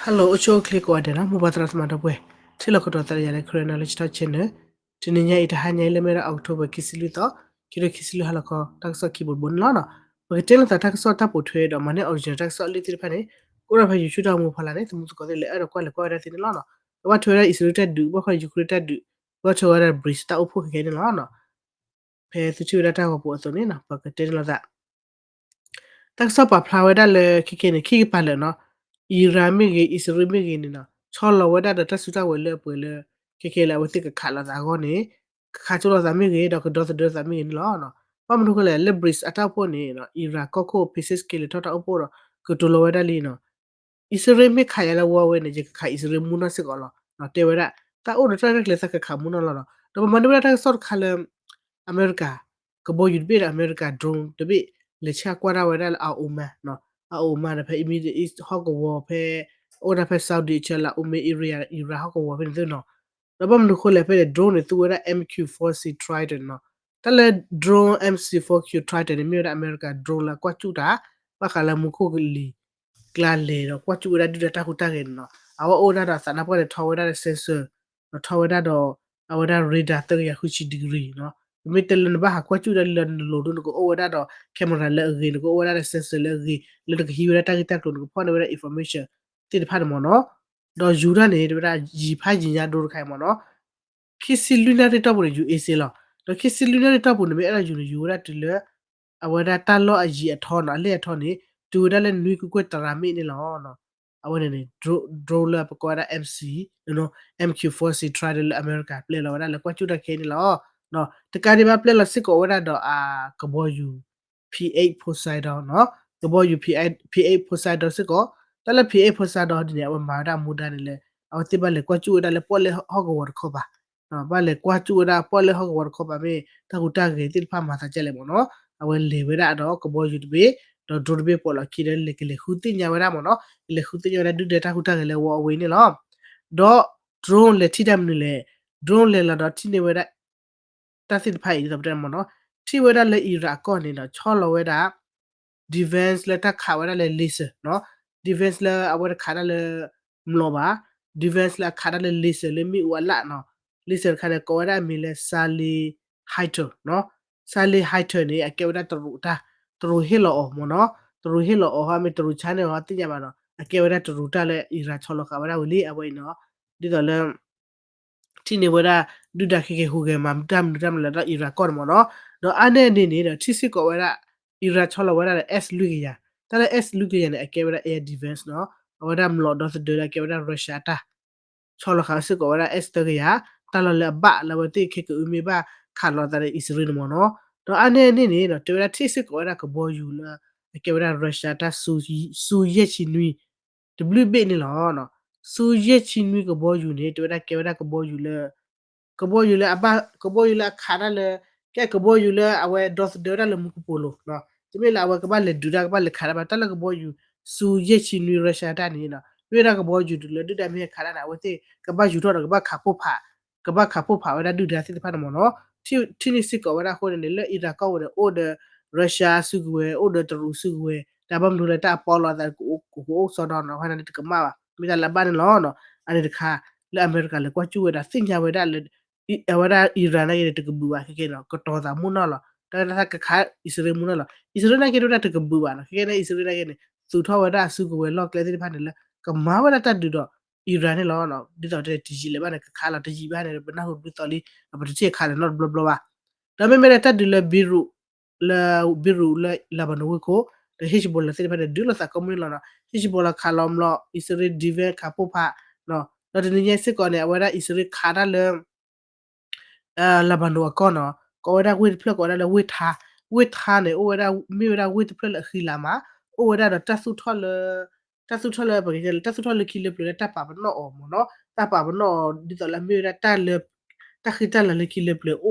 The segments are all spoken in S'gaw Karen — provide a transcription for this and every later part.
Hello အိၣ်ဆူၣ်အိၣ်ချ့ကိးဂၤဒဲးနီၤ, မိၢ်ပၢ်သရၣ်သမါဒီပုၢ်ဝဲၢ်, ထံၣ်လိာ်ကတီၤသးဒီးယၤလၢ Karen Knowledge Talk Channel. တနံၤညါအံၤ တဟါညါအံၤ လၢမ့ၢ်ဒၣ် October ခံဆံလွံၢ်သီ, ခံကထိခံဆံလွံၢ် ဟါလီၤခီ တၢ်ကစီၣ်ခံဘိတဘိန့ၣ်လီၤ. ပကတဲလိာ်သးတၢ်ကစီၣ်တၢ်ပိာ်ထွဲဒီး မၤန့ၢ် original တၢ်ကစီၣ်အလံာ်သ့ၣ်တဖၣ်န့ၣ် ကအိၣ်ဒီးဖဲ YouTube တၢ်ဂီၤမူဖီလာ်န့ၣ် သမူသကိးသ့ၣ် လဲၤအဲၣ်ဒိးကွၢ်လဲၤကွၢ်ဝဲဒၣ်သ့န့ၣ်လီၤ. ကဘၣ်ထွဲဝဲဒၣ်အံၣ်စရ့လးတၢ်ဒုး, ဘၣ်ဃီ ယူၤခရ့ၣ်တၢ်ဒုး, ဘၣ်ထွဲဝဲဒၣ် BRICS တၢ်အိၣ်ဖှိၣ်ခဲခဲန့ၣ်လီၤ. ဖဲသုထံၣ်ဝဲဒၣ်တၢ်ဂီၤပူၤအသိးန့ၣ် ပကတဲန့ၣ်လိာ်သး တၢ်ကစီၣ်ပာ်ဖျါဝဲဒၣ်လၢခဲခဲန့ၣ် ခံကပၤလၢာ်နီၤ, အံရၣ်မ့ၢ်ဂ့ၤ အံၣ်စရ့လးမ့ၢ်ဂ့ၤန့ၣ်နီၤ ဆီလီၤဝဲဒၣ်ဒီးတၢ်စုတၢ်ဝဲၤလၢအပှဲၤလၢ ခဲခဲလၢအဝဲသ့ၣ်ကခးလိာ်သးအဂီၢ်န့ၣ်, ကခးကၠိလိာ်သးမ့ၢ်ဂ့ၤ ဒီးကဒီသဒၢသးမ့ၢ်ဂ့ၤန့ၣ်လီၤ. ဘၣ်မနုၤအဃိလဲၣ် လၢ BRICS အတၢ်အိၣ်ဖှိၣ်န့ၣ် အံရၣ်ကီၢ်ခိၣ် Pezeshkian လဲၤထီၣ်တၢ်အိၣ်ဖှိၣ်ဒီး ကတိၤလီၤဝဲဒၣ်လံနီၤ အံၣ်စရ့လးမ့ၢ်ခးယၤလၢဝီဝဲန့ၣ် ယကခးအံၣ်စရ့လးမူနီၢ်စ့ၢ်ကီးလီၤ. တဲဝဲဒၣ် တၢ်အိၣ်ဒီးတၢ်ရဲၣ်ကျဲၤသးကခးမူနီၢ်လီၤနီၤ. ဒီးပမၤန့ၢ်ဝဲဒၣ်တၢ်ကစီၣ်တခါလၢ အမဲရကၤ ကဘီယူၤတဘ့ၣ်ဒီး အမဲရကၤ drone တဘ့ၣ် လဲၤဆှၢကွၢ်ဒၣ်ဝဲဒၣ်လၢ Oman နီၤ, Oman ဒီးဖဲ Middle East ဟီၣ်ကဝီၤဖဲ အိၣ်ဒၣ်ဖဲ Saudi အဆၢလၢ Oman area အံရၣ်ဟီၣ်ကဝီၤဖဲန့ၣ်သ့ၣ်နီၤ. ဒီးဘၣ်မနုၤအဃိလဲၣ် ဖဲန့ၣ် drone န့ၣ် သူဝဲဒၣ် M Q four C Triton နီၤ. တၢ်လၢ drone M Q four C Triton န့ၣ် မ့ၢ်ဝဲဒၣ်အမဲရကၤ drone လၢကွၢ်စူၣ်တၢ် ဘၣ်ဃးလၢမူခိၣ်ကလံၤ ကျါလဲၤဒီးကွၢ်စူၣ်ဝဲဒၣ်ဒုၣ်ဒါတၢ်ဟူးတၢ်ဂဲၤန့ၣ်နီၤ. အဝဲအိၣ်ဝဲဒၣ်ဒီးအသးနါပှၢ်န့ၣ် ထီဝဲဒၣ်ဒီး sensor ဒီးထီဝဲဒၣ်ဒီး အဝဲဒၣ် radar သၢကယၤဃုဆံ degree နီၤ. ပမ့ၢ်တဲလၢနဘၣ်ဟးကွၢ်စူၣ်ဒၣ်လၢနလိၤဒိၣ် နကအိၣ်ဝဲဒၣ်ဒီး camera လၢအဂ့ၤ နကအိၣ်ဝဲဒၣ်ဒီး sensor လၢအဂ့ၤ လၢနကဟံးဝဲဒၣ်တၢ်ဂ့ၢ်တၢ်ကျိၤ နကဖီၣ်န့ၢ်ဝဲဒၣ် information သ့ၣ်တဖၣ်န့ၣ်မ့ၢ်နီၤ. ဒီးယူၤဒၣ်န့ၣ် တဲဝဲဒၣ်ယံာ်ဖးယံာ်ညါဒိတခါအံၤမ့ၢ်နီၤ ခံဆံလွံၢ်နၣ်ရံၣ်တီၢ်ပူၤန့ၣ် ယူၤ easy လီၤ. ဒီးခံဆံလွံၢ်နၣ်ရံၣ်တီၢ်ပူၤန့ၣ် မ့ၢ်အဲၣ်ဒိးယူၤန့ၣ် ယူၤဝဲဒၣ်တုၤလၢ အဝဲဒၣ်တၢ်လီၢ်အယံာ်အထီနီၤ အလဲၢ်အထီန့ၣ် တုၤဝဲဒၣ်လၢနွံကကွဲၢ်တရၣ်မ့ၣ်န့ၣ်လီၤ. အဝဲန့ၣ်န့ၣ် drone လၢပကိးဝဲဒၣ် M C, M Q four C Triton လၢအမဲရကၤ ပျဲလီၤဝဲဒၣ်လၢကွၢ်စူၣ်တၢ်ခဲအံၤန့ၣ်လီၤ. တကးဒံးဘၣ် ပျဲလီၤစ့ၢ်ကီးဝဲဒၣ်ဒီးအကဘီယူၤ P eight Poseidon နီၤ, ကဘီယူၤ P eight Poseidon စ့ၢ်ကီး, တၢ်လၢ P eight Poseidon ဒ်န့ၣ် အဝဲမၤဝဲဒၣ်မူဒါန့ၣ်လၢ အဝဲသ့ၣ်ဘၣ်လဲၤကွၢ်စူၣ်ဝဲဒၣ်လၢပီၣ်လဲၣ်ဟီၣ်ကဝီၤတခီပၤ ဘၣ်လဲၤကွၢ်စူၣ်ဝဲဒၣ်ပီၣ်လဲၣ်ဟီၣ်ကဝီၤတခီပၤမ့ၢ် တၢ်ဟူးတၢ်ဂဲၤသ့ၣ်တဖၣ်မၤသးဒ်လဲၣ်မ့ၢ်နီၤ, အဝဲလဲၤဝဲဒၣ်ဒီးကဘီယူၤတဘ့ၣ်, ဒီး drone တဘ့ၣ်ပိာ်လီၤခံဒီး လဲၤကလဲၤဃုသ့ၣ်ညါဝဲဒၣ်မ့ၢ်နီၤ, ကလဲၤဃုသ့ၣ်ညါဝဲဒၣ်ဒုၣ်ဒါတၢ်ဟူးတၢ်ဂဲၤလၢဝီအဝဲအံၤန့ၣ်လီၤ. ဒီး drone လဲၤထံၣ်တၢ်မနုၤလဲၣ်, drone လဲၤလီၤဒီးထံၣ်န့ၢ်ဝဲဒၣ် တၢ်သ့ၣ်တဖၣ်အံၤဒ်သိးပတဲမ့ၢ်နီၤ, ထံၣ်ဝဲဒၣ်လၢအံရၣ်အကီၢ်န့ၣ်ဒီး ဆီလီၤဝဲဒၣ် defense လၢတၢ်ခးဝဲဒၣ်လၢ laser နီၤ, defense လၢအဝဲတခးတၢ်လၢ မျိာ်ဘၣ်, defense လၢအခးတၢ်လၢ laser လၢမ့ၣ်အူအလၣ်နီၤ, laser တခါန့ၣ် ကိးဝဲဒၣ်အမံၤလၢ Sally Hiter နီၤ, Sally Hiter န့ၣ် အကဲဝဲဒၣ်တရူးတၢ်, တရူးဟ့ၣ်လီၤအီၤမ့ၢ်နီၤ, တရူးဟ့ၣ်လီၤအီၤ ဟီမ့ၢ်တရူးဆါန့ၢ်အီၤသ့ၣ်ညါဘၣ်နီၤ, အကဲဝဲဒၣ်တရူးတၢ်လၢအံရၣ်ဆီလီၤဃာ်ဝဲဒၣ်ဝံၤလံ အဝဲအံၤနီၤ, ဒ်သိးလၢ ထံၣ်န့ၢ်ဝဲဒၣ် ဒုၣ်ဒါခဲကဲဟူးဂဲၤမၤတၢ်မနုၤတၢ်မနုၤလၢတၢ်အံရၣ်ကီၢ်န့ၣ်မ့ၢ်နီၤ, ဒီးအါန့ၢ်အန့ၣ်န့ၣ်ဒီး ထံၣ်စ့ၢ်ကီးဝဲဒၣ် အံရၣ်ဆီလီၤဝဲဒၣ်ဒီး S လွံၢ်ကယၤ, တၢ်လၢ S လွံၢ်ကယၤန့ၣ် အကဲဝဲဒၣ် air defense နီၤ, အဝဲဒၣ်မျိာ်ဒီသဒၢလၢအကဲဝဲဒၣ် Russia တၢ် ဆီလီၤဃာ်စ့ၢ်ကီးဝဲဒၣ် S သၢကယၤ, တၢ်လီၢ်လၢအဘၣ်လၢအဝဲသ့ၣ်ခဲကအုမ့ၢ်ဘၣ်ခးလိာ်သးဒီးအံၣ်စရ့လးန့ၣ်မ့ၢ်နီၤ, ဒီးအါန့ၢ်အန့ၣ်န့ၣ်ဒီး တဲဝဲဒၣ်ထံၣ်စ့ၢ်ကီးဝဲဒၣ်ကဘီယူၤလၢ အကဲဝဲဒၣ် Russia တၢ် Su ယဲၢ်ဆံနွံ တဘျုးဘ့ၣ်န့ၣ်လီၤ. Su ယဲၢ်ဆံနွံကဘီယူၤန့ၣ် တဲဝဲဒၣ်ကဲဝဲဒၣ်ကဘီယူၤလၢ ကဘီယူၤလၢအဘၣ် ကဘီယူၤလၢအခးတၢ်လၢ ကဲကဘီယူၤလၢအဝဲဒီသဒၢတၢ်လၢမူကပိာ်လိၤ, တမ့ၢ်လၢအဝဲကဘၣ်လဲၤဒုးတၢ် ကဘၣ်လဲၤခးတၢ်ဘၣ်, တၢ်လၢကဘီယူၤ Su ယဲၢ်ဆံနွံ Russia တၢ်န့ၣ် မ့ၢ်ဝဲဒၣ်ကဘီယူၤတုၤလၢဒုၣ်ဒါမ့ၢ်ဟဲခးတၢ်န့ၣ် အဝဲသ့ၣ်ကဘၣ်ယူၤထီၣ်ဒီးကဘၣ်ခးဖှိၣ်ဖး ကဘၣ်ခးဖှိၣ်ဖးဝဲဒၣ်ဒုၣ်ဒါသ့ၣ်တဖၣ်န့ၣ်မ့ၢ်နီၤ. ထံၣ်န့ၢ်စ့ၢ်ကီးဝဲဒၣ်အဃိန့ၣ်န့ၣ် လၢအံရၣ်ကီၢ်ပူၤန့ၣ် အိၣ်ဒီး Russia စုကဝဲၤ အိၣ်ဒီးတရူးစုကဝဲၤ တၢ်ဘၣ်မနုၤလၢတၢ်အပီလီၤသး ကအိၣ်ကအိၣ်စီဒီနီၤ ဖဲန့ၣ်တကမၣ်ဘၣ် မ့ၢ်တၢ်လၢအဘၣ်န့ၣ်လီၤ. အန့ၣ်တခါ လၢအမဲရကၤလဲၤကွၢ်စူၣ်ဝဲဒၣ် သ့ၣ်ညါဝဲဒၣ်လၢ အဝဲဒၣ်အံရၣ်နာ်က့န့ၣ် တကဘုးဘၣ် ခဲကဲနီၤ ကတီၤသးမူနီၢ်လီၤ. တၢ်ကဲတၢ်ကခးအံၣ်စရ့လးမူနီၢ်လီၤ. အံၣ်စရ့လးနာ်က့တဝဲဒၣ်တကဘုးဘၣ်နီၤ. ခဲကဲန့ၣ် အံၣ်စရ့လးနာ်က့န့ၣ် သူၣ်ထီၣ်ဝဲဒၣ်အစုကဝဲၤလီၢ်ကျဲသ့ၣ်တဖၣ်န့ၣ်လၢ ကမၤဝဲဒၣ်တၢ်ဒုးဒီးအံရၣ်န့ၣ်လီၤ. ဒ်သိးတဲတယံာ်လၢၤဘၣ်န့ၣ် ကခးလီၤ တယံာ်ဘၣ်န့ၣ် ပနၢ်ဟူဒ်သိးလံ ပတထံၣ်ခးလၢၤနီတဘျီဘျီဘၣ်. ဒီးမ့မ့ၢ်ဒၣ်တၢ်ဒုးလၢ Beirut လၢ Beirut လၢ Lebanon ဝ့ၢ်ခိၣ် ဒီး Hezbollah သ့ၣ်တဖၣ်န့ၣ် ဒုးလိာ်သးကိးမုၢ်နံၤလီၤနီၤ. Hezbollah ခးလီၤမျိာ် အံၣ်စရ့လး defense ခးဖှိၣ်ဖး ဒီးတနံၤညါစ့ၢ်ကီးန့ၣ် အဝဲဒၣ်အံၣ်စရ့လးခးတၢ်လၢ Lebanon အကီၢ်နီၤ ကိးဝဲဒၣ်ဝ့ၢ်တဖျၢၣ်ကိးဝဲဒၣ်လၢဝ့ၢ်ထါ, ဝ့ၢ်ထါန့ၣ် အိၣ်ဝဲဒၣ် မ့ၢ်ဝဲဒၣ်ဝ့ၢ်တဖျၢၣ်လၢအဃံလၤမး အိၣ်ဝဲဒၣ်ဒီးတၢ်သူၣ်ထီၣ်လၢ တၢ်သူၣ်ထီၣ်လၢပကတဲလၢ တၢ်သူၣ်ထီၣ်လၢခံလၢပျၢၤလၢတၢ်ပာ်ပနီၣ်အီၤမ့ၢ်နီၤ တၢ်ပာ်ပနီၣ်အီၤ ဒ်သိးလၢအမ့ၢ်ဝဲဒၣ်တၢ်လၢ တၢ်ဃံတၢ်လၤ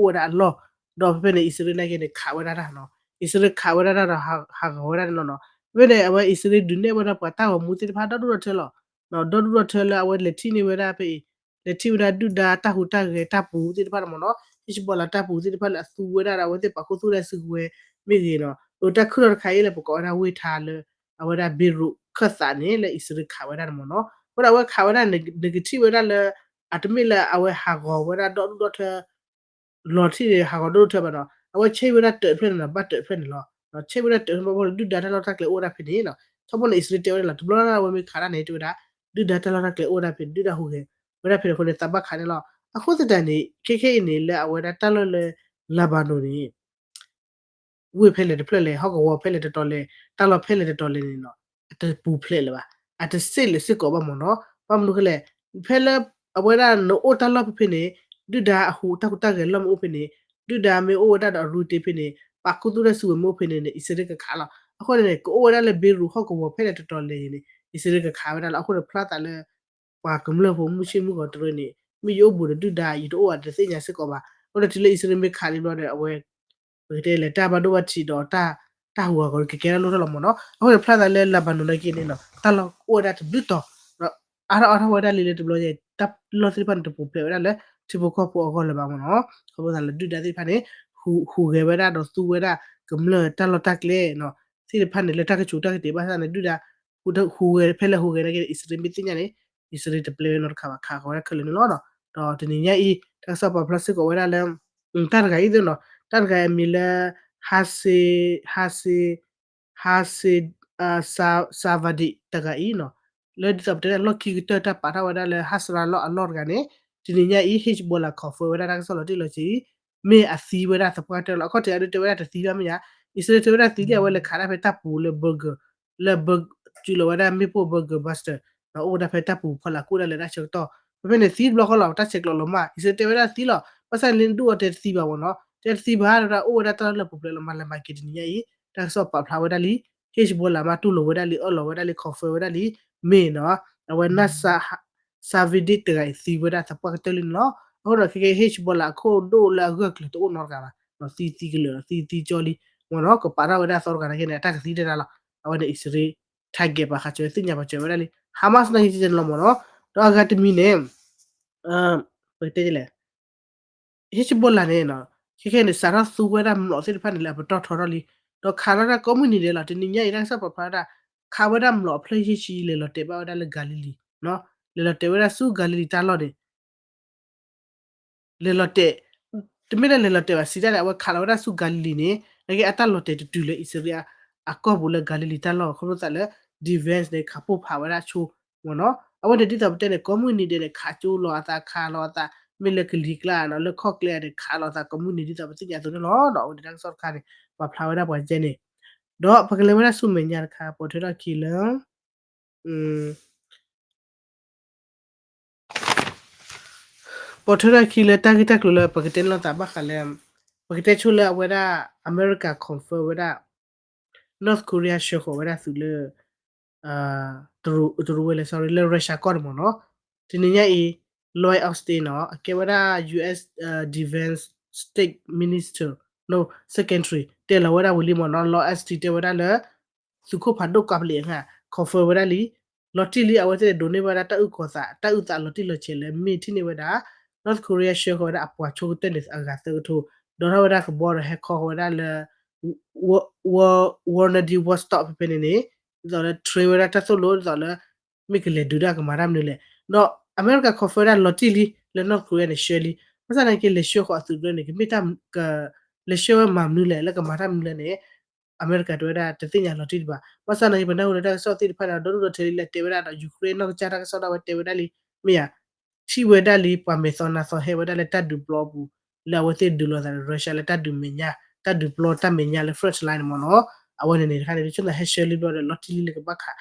လၢခံလၢပျၢၤအိၣ်ဝဲဒၣ်အလီၢ်, ဒီးဖဲဖဲန့ၣ် အံၣ်စရ့လးနာ်က့န့ၣ် ခးဝဲဒၣ်တၢ်နီၤ အံၣ်စရ့လးခးဝဲဒၣ်တၢ်ဒီးဟးဂီၤဝဲဒၣ်န့ၣ်လီၤနီၤ. ဖဲဖဲန့ၣ် အဝဲအံၣ်စရ့လးဒုးနဲၣ်ဝဲဒၣ်ပှၤတၢ်ဂီၤမူသ့ၣ်တဖၣ်ဒီဒူၣ်ဒီထၢလီၤ ဒီဒူၣ်ဒီထၢလၢအဝဲလဲၤထံၣ်န့ၢ်ဝဲဒၣ်ဖဲအံၤ လဲၤထံၣ်ဝဲဒၣ်ဒုၣ်ဒါတၢ်ဟူးတၢ်ဂဲၤတၢ်ပူၤသ့ၣ်တဖၣ်န့ၣ်မ့ၢ်နီၤ Hezbollah တၢ်ပူၤသ့ၣ်တဖၣ်လၢအသူဝဲဒၣ်ဒီးအဝဲသ့ၣ်ပာ်ခူသူၣ်ဝဲဒၣ်စုကဝဲၤမ့ၢ်ဂ့ၤနီၤ ဒီးတၢ်ခုၣ်ထီၣ်တခါအံၤလၢပကိးဝဲဒၣ်ဝ့ၢ်ထါလၢ အဝဲဒၣ် Beirut ခၢၣ်သးန့ၣ် လၢအံၣ်စရ့လးခးဝဲဒၣ်န့ၣ်မ့ၢ်နီၤ. အဃိဒီးအဝဲခးဝဲဒၣ် နကထံၣ်ဝဲဒၣ်လၢ အတမ့ၢ်လၢအဝဲဟးဂီၤဝဲဒၣ်ဒီဒူၣ်ဒီထၢ လီၤထံၣ်န့ၣ် ဟးဂီၤဒိၣ်ဒိၣ်ထၢဘၣ်နီၤ, အဝဲဆဲးဝဲဒၣ်တၢးတဖျၢၣ်န့ၣ်နီၤ, ဘၣ်တၢးတဖျၢၣ်န့ၣ်လီၤ. ဆဲးဝဲဒၣ်တၢးတဖျၢၣ်ဘၣ် ဒုၣ်ဒါတၢ်လီၢ်တၢ်ကျဲအိၣ်ဝဲဒၣ်ဖဲန့ၣ်နီၤ. ထီဘိန့ၣ် အံၣ်စရ့လးတဲဝဲဒၣ်လီၤ, တဘျီလၢ်လၢ်အဝဲမ့ၢ်ခးတၢ်န့ၣ် တဲဝဲဒၣ် ဒုၣ်ဒါတၢ်လီၢ်တၢ်ကျဲအိၣ်ဝဲဒၣ်ဖဲန့ၣ်, ဒုၣ်ဒါဟူးဂဲၤဝဲဒၣ်ဖဲန့ၣ်အဃိန့ၣ် သးဘၣ်ခးန့ၣ်လီၤ. အဃိသတးန့ၣ် ခဲခဲအံၤန့ၣ် လၢအဝဲဒၣ်တၢ်လီၢ်လၢ Lebanon န့ၣ် ဝ့ၢ်ဖဲလဲၣ်တဖျၢၣ်လဲၣ်, ဟီၣ်ကဝီၤဖဲလဲၣ်တတီၤလဲၣ်, တၢ်လီၢ်ဖဲလဲၣ်တတီၤလဲၣ်န့ၣ်နီၤ, အတပူၤဖျဲးလၢၤဘၣ်, အတစ့ၣ်လၢၤစ့ၢ်ကီးဘၣ်မ့ၢ်နီၤ. ဘၣ်မနုၤဃိလဲၣ်, ဖဲလၢအဝဲဒၣ်နအိၣ်တၢ်လီၢ်ဖဲဖဲန့ၣ် ဒုၣ်ဒါအဟူးတၢ်ဟူးတၢ်ဂဲၤလီၢ်မ့ၢ်အိၣ်ဖဲန့ၣ်, ဒုၣ်ဒါမ့ၢ်အိၣ်ဝဲဒၣ်ဒီးအရူတ့ဖဲန့ၣ်, ပာ်ခူသူၣ်တၢ်စုဝဲၤမ့ၢ်အိၣ်ဖဲန့ၣ်န့ၣ် အံၣ်စရ့လးကခးလီၤ. အဃိန့ၣ် ကအိၣ်ဝဲဒၣ်လၢ Beirut ဟီၣ်ကဝီၤဖဲလဲၣ်တတီၤလဲၣ်န့ၣ် အံၣ်စရ့လးကခးဝဲဒၣ်လီၤ. အဃိန့ၣ် ဖျါသးလၢ ပှၤကမျၢၢ်ဖိမုၢ်ဆ့ၣ်မုၢ်ဂီၤတရၢန့ၣ် မ့ၢ်ယအိၣ်ဘူးဒီးဒုၣ်ဒါ ယတအိၣ်အတသ့ၣ်ညါစ့ၢ်ကီးဘၣ်. အဃိန့ၣ် တုၤလၢအံၣ်စရ့လးမ့ၢ်ခးလံဘျီဒီး အဝဲ ပကတဲလဲၣ် တၢ်ဘၣ်ဒိဘၣ်ထံးဒီး တၢ်ဟူးဂဲၤကကဲထီၣ်လိၣ်ထီၣ်လီၤမ့ၢ်နီၤ. အဃိန့ၣ် ဖျါသးလၢ Lebanon နာ်က့န့ၣ်နီၤ တၢ်လီၢ်အိၣ်ဝဲဒၣ်တဘျုးတီၤ ဒီးအါထီၣ်အါထီၣ်ဝဲဒၣ်လံလၢတဘျီညါ တၢ်လီၢ်သ့ၣ်တဖၣ်န့ၣ် တပူၤဖျဲးဝဲဒၣ်လၢ ထံဖိကီၢ်ဖိအဂီၢ်လၢၤဘၣ်မ့ၢ်နီၤ. ခီဖျိသးလၢဒုၣ်ဒါသ့ၣ်တဖၣ်န့ၣ် ဟူးဂဲၤဝဲဒၣ်ဒီးသူဝဲဒၣ် ကမျၢၢ်တၢ်လီၢ်တၢ်ကျဲနီၤ သ့ၣ်တဖၣ်န့ၣ် လၢတၢ်ကဆူးတၢ်ကတ့ၢ်ဘၣ်ဆၣ်န့ၣ် ဒုၣ်ဒါ ဟူးဂဲၤဖဲလဲၣ်ဟူးဂဲၤနာ်က့န့ၣ် အံၣ်စရ့လးမ့ၢ်သ့ၣ်ညါန့ၣ် အံၣ်စရ့လးတပျဲဝဲနီတခါဘၣ် ခးဃီၤဝဲဒၣ်ခဲလၢာ်န့ၣ်လီၤ. ဒီးတနံၤညါအံၤ တၢ်ကစီၣ်ပာ်ဖျါစ့ၢ်ကီးဝဲဒၣ်လၢ တၢ်တဂၤအံၤသ့ၣ်နီၤ တၢ်တဂၤအံၤအမံၤလၢ ဟါစ့ ဟါစ့ ဟါစ့ Savadi တဂၤအံၤနီၤ လၢဒ်သိးပတဲဒၣ်လီၢ်ခံကတၢၢ်တၢ်ပာ်ထီၣ်ဝဲဒၣ်လၢ ဟါစရၤလီၢ်အလီၢ်တဂၤန့ၣ် တနံၤညါအံၤ Hezbollah confirm ဝဲဒၣ်တၢ်ကစီၣ်လီၤတံၢ်လီၤဆဲးအံၤ မ့ၢ်အသံဝဲဒၣ်သပှၢ်တၢၢ်လီၤ. အခီၣ်ထံးအဒုးတဲဝဲဒၣ်တသံဘၣ်မ့ၢ်ဧါ, အံၣ်စရ့လးတဲဝဲဒၣ်သံလံ အဝဲလဲၤခးဒၣ်ဖဲတၢ်ပူၤလၢ bunker လၢ ဘၢ ကၠူလီၤဝဲဒၣ်မ့ၣ်ပိၢ် bunker buster ဒီးအိၣ်ဝဲဒၣ်ဖဲတၢ်ပူၤဖီလာ်ကူၣ်ဒၣ်လဲာ်တၢ်ဆၢကတီၢ် ဖဲဖဲန့ၣ်သံတဘျီဃီလီၤ တၢ်ဆဲးကျိးလီၤမၢ် အံၣ်စရ့လးတဲဝဲဒၣ်သံလီၤ ဘၣ်ဆၣ်လၢဒုၣ်အီၤတဲတသံဘၣ်မ့ၢ်နီၤ တဲတသံဘၣ်ဒီးအိၣ်ဝဲဒၣ်တၢ်လၢပူၤဖျဲးလီၤမၢ် လဲၤမၤက့ၤတနံၤညါအံၤ တၢ်ကစီၣ်ပာ်ဖျါဝဲဒၣ်လံ Hezbollah မးတူၢ်လိာ်ဝဲဒၣ်လံ အၢၣ်လီၤဝဲဒၣ်လံ confirm ဝဲဒၣ်လံ မ့ၢ်နီၤ အဝဲ Savadi တဂၤအံၤသံဝဲဒၣ်သပှၢ်ကတၢၢ်လံန့ၣ်လီၤ. အဃိဒီးခဲကဲ Hezbollah အခိၣ်ဒိၣ်လၢအဂၢၢ်ကျၢၤတအိၣ်နီတဂၤဘၣ် သံသံကလၢာ်ဒီးသံသံကၠီလံ မ့ၢ်နီၤ ကပာ်ထီၣ်ဝဲဒၣ်သီတဂၤနာ်က့န့ၣ် အတၢ်ကသံတၢ်တၢ်လီၤ အဝဲန့ၣ်အံၣ်စရ့လး target ပာ်ဃာ်စၢၤဝဲ သ့ၣ်ညါပာ်စၢၤဝဲဒၣ်လံ Hamas နာ်က့န့ၣ်လီၤမ့ၢ်နီၤ ဒီးအဂၤတမံၤန့ၣ် ပကတဲလဲၣ် Hezbollah န့ၣ်နီၤ ခဲခဲန့ၣ် စးထီၣ်သူဝဲဒၣ်မျိာ်သ့ၣ်တဖၣ်န့ၣ်လၢအပတီၢ်ထီထီၣ်လံ ဒီးခးလီၤတၢ်ကိးမုၢ်နံၤဒဲးလီၤ တနံၤညါအံၤတၢ်ကစီၣ်ပာ်ဖျါဝဲဒၣ် ခးဝဲဒၣ်မျိာ်အဖျၢၣ်ယဲၢ်ဆံ လဲၤလီၤတဲာ်ဘၣ်ဝဲဒၣ်လၢ Galilee နီၤ လဲၤလီၤတဲာ်ဝဲဒၣ်ဆူ Galilee တၢ်လီၢ်န့ၣ် လဲၤလီၤတဲာ် တမ့ၢ်လၢလဲၤလီၤတဲာ်ဘၣ် စံးတၢ်န့ၣ် အဝဲခးလီၤဝဲဒၣ်ဆူ Galilee န့ၣ် နာ်က့အတၢ်လီၤတဲာ်တတုၤလၢအံၣ်စရ့လးအကီၢ်ပူၤလၢ Galilee တၢ်လီၢ် ခီဖျိသးလၢ defense န့ၣ် ခးပိၢ်ဖးဝဲဒၣ်ဆိ မ့ၢ်နီၤ အဝဲန့ၣ်ဒ်သိးပတဲန့ၣ် ကိးမုၢ်နံၤဒဲးန့ၣ် ခးကၠိလီၤအသး ခးလီၤအသး မ့ၢ်လၢကလံၤကျါနီၤ လၢခီၣ်ကျဲန့ၣ် ခးလီၤအသးကိးမုၢ်နံၤဒ်သိးပသ့ၣ်ညါအသိးန့ၣ်လီၤ. အဝဲန့ၣ်တၢ်ကစီၣ်တခါန့ၣ် ပာ်ဖျါဝဲဒၣ်ပှၤကဲန့ၣ် ဒီးပကလဲၤဝဲဒၣ်ဆူမဲာ်ညါတခါ ပိာ်ထွဲထီၣ်ခံလၢ ပိာ်ထွဲထီၣ်ခံလၢတၢ်ဂ့ၢ်တၢ်ကျိၤလၢပကတဲလိာ်သးဘၣ်ဃးလၢ ပကတဲဆိလၢအဝဲဒၣ် အမဲရကၤ confirm ဝဲဒၣ် North Korea ဆှၢဃီၤဝဲဒၣ်သုးလၢ တရူးဝဲလဲၣ် sorry လၢ Russia ကီၢ်န့ၣ်မ့ၢ်နီၤ တနံၤညါအံၤ Lloyd Austin နီၤ အကဲဝဲဒၣ် US Defense State Minister နီၤ Secretary တဲလီၤဝဲဒၣ်ဝံၤလံမ့ၢ်နီၤ Lloyd Austin တဲဝဲဒၣ်လၢ သုးခိၣ်ဖးဒိၣ်ကီၢ်ပလံးအခါ confirm ဝဲဒၣ်လံ လီၤတံၢ်လံ အဝဲသ့ၣ်ဒိးန့ၢ်ဘၣ်ဝဲဒၣ်တၢ်အုၣ်ကီၤသး တၢ်အုၣ်သးလီၤတံၢ်လီၤဆဲးလၢမ့ၢ်ထံၣ်န့ၢ်ဝဲဒၣ် North Korea ဆှၢဃီၤဝဲဒၣ်အပှၤဆိကတၢၢ်န့ၣ်အဂၤသၢကထိ ဒီးထီၣ်ဝဲဒၣ်ကဘီဒီးဟဲခီဃီၤဝဲဒၣ်လၢ Warner Ward Stop ဖဲဖဲန့ၣ်န့ၣ် ဒ်သိးလၢ train ဝဲဒၣ်တၢ်သိၣ်လိ ဒ်သိးလၢ မ့ၢ်ကလဲၤဒုးတၢ်ကမၤတၢ်မနုၤလဲၣ် ဒီးအမဲရကၤ confirm ဝဲဒၣ်လီၤတံၢ်လံ လၢ North Korea န့ၣ် ဆှၢလံ ဘၣ်ဆၣ်သနာ်က့ လဲၤဆှၢဃီၤအသုးတဖၣ်န့ၣ် ကမ့ၢ်တၢ် လဲၤဆှၢဝဲမၤမနုၤလဲၣ် လၢကမၤတၢ်မနုၤလဲၣ်န့ၣ် အမဲရကၤတဲဝဲဒၣ်တသ့ၣ်ညါလီၤတံၢ်ဒံးဘၣ် ဘၣ်ဆၣ်သနာ်က့ ပနၢ်ဟူလၢတၢ်ကစီၣ်သ့ၣ်တဖၣ်န့ၣ် ဒီဒူၣ်ဒီထၢလံ လဲၤတဲဝဲဒၣ်ဒီး Ukraine နီၢ်ကစၢ်တၢ်ကစီၣ်ဒၣ်ဝဲတဲဝဲဒၣ်လံ မ့ၢ်ယါ ထံၣ်ဝဲဒၣ်လံ ပှၤမဲာ်သီနါသီဟဲဝဲဒၣ်လၢတၢ်ဒုးပျီအပူၤ လၢအဝဲသ့ၣ်ဒုးလိာ်သးဒီး Russia လၢတၢ်ဒုးမဲာ်ညါ တၢ်ဒုးပျီတၢ်မဲာ်ညါလၢ front line န့ၣ်မ့ၢ်နီၤ အဝဲန့ၣ်န့ၣ်တခါန့ၣ် တဆိသးဟဲဆှၢလံဘျီဒီး လီၤတံၢ်လံလၢကဘၣ်ခး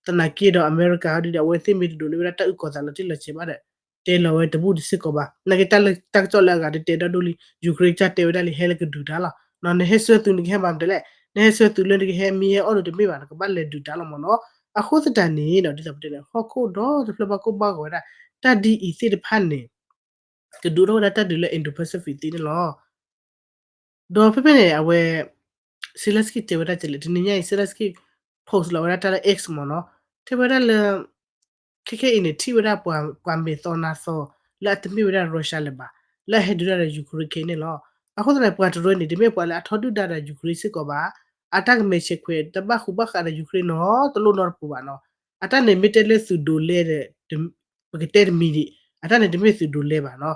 သနာ်က့ဒီးအမဲရကၤဟီဒ်ဒီး အဝဲသ့ၣ်မ့ၢ်တဒိးန့ၢ်ဝဲဒၣ်တၢ်အုၣ်ကီၤသးလီၤတံၢ်လီၤဆဲးဘၣ်ဒီး တဲလီၤဝဲတဘူၣ်တစ့ၢ်ကီးဘၣ် နာ်က့တၢ်ကစီၣ်လၢအဂၤတတဲဒီဒိၣ်လံ Ukraine ကစၢ်တဲဝဲဒၣ်လံ ဟဲလၢကဒုးတၢ်လီၤ နဟဲဆှၢသုးနကဟဲမၤမနုၤလဲၣ် နဟဲဆှၢသုးလၢနကဟဲမံဟဲအီၣ်ဒိးတမ့ၢ်ဘၣ် နကဘၣ်လဲၤဒုးတၢ်လီၤမ့ၢ်နီၤ အဃိသတးန့ၣ်ဒီး ဒ်သိးပတဲန့ၣ် ဟီၣ်ခိၣ်ဒီတဖျၢၣ်ဘၣ်ကိၢ်ဘၣ်ဂီၤဝဲဒၣ် တၢ်ဒ်အံၤသ့ၣ်တဖၣ်န့ၣ် ကဒုးထီၣ်ဝဲဒၣ်တၢ်ဒုးလၢ Indo-Pacific သ့ၣ်န့ၣ်လီၤ. ဒီးဖဲဖဲန့ၣ် အဝဲ Zelensky တဲဝဲဒၣ်ကလဲၣ် တနံၤညါအံၤ Zelensky post လီၤဝဲဒၣ်တၢ်လၢ X မ့ၢ်နီၤ တဲဝဲဒၣ်လၢ ခဲခဲအံၤန့ၣ် ထံၣ်ဝဲဒၣ်ပှၤမဲာ်သီနါသီ လၢအတမ့ၢ်ဝဲဒၣ် Russia လၢၤဘၣ် လၢအဟဲဒုးတၢ်ဒီး Ukraine ခဲအံၤန့ၣ်လီၤ. အဃိသတးန့ၣ် ပှၤတရၢန့ၣ် တမ့ၢ်ပှၤလၢအထီဒုၣ်ဒါဒီး Ukraine စ့ၢ်ကီးဘၣ် အတၢ်ကမဲာ်ဆဲးခွဲး တဘၣ်ဃူဘၣ်ဃးဒီး Ukraine နီတလိၣ်နီတပူၤဘၣ်နီၤ အတၢ်န့ၣ်မ့ၢ်တဲလၢသုးဒိးလဲဒီး ပကတဲတမံၤဒံး, အတၢ်န့ၣ်တမ့ၢ်သုးဒိးလဲဘၣ်နီၤ.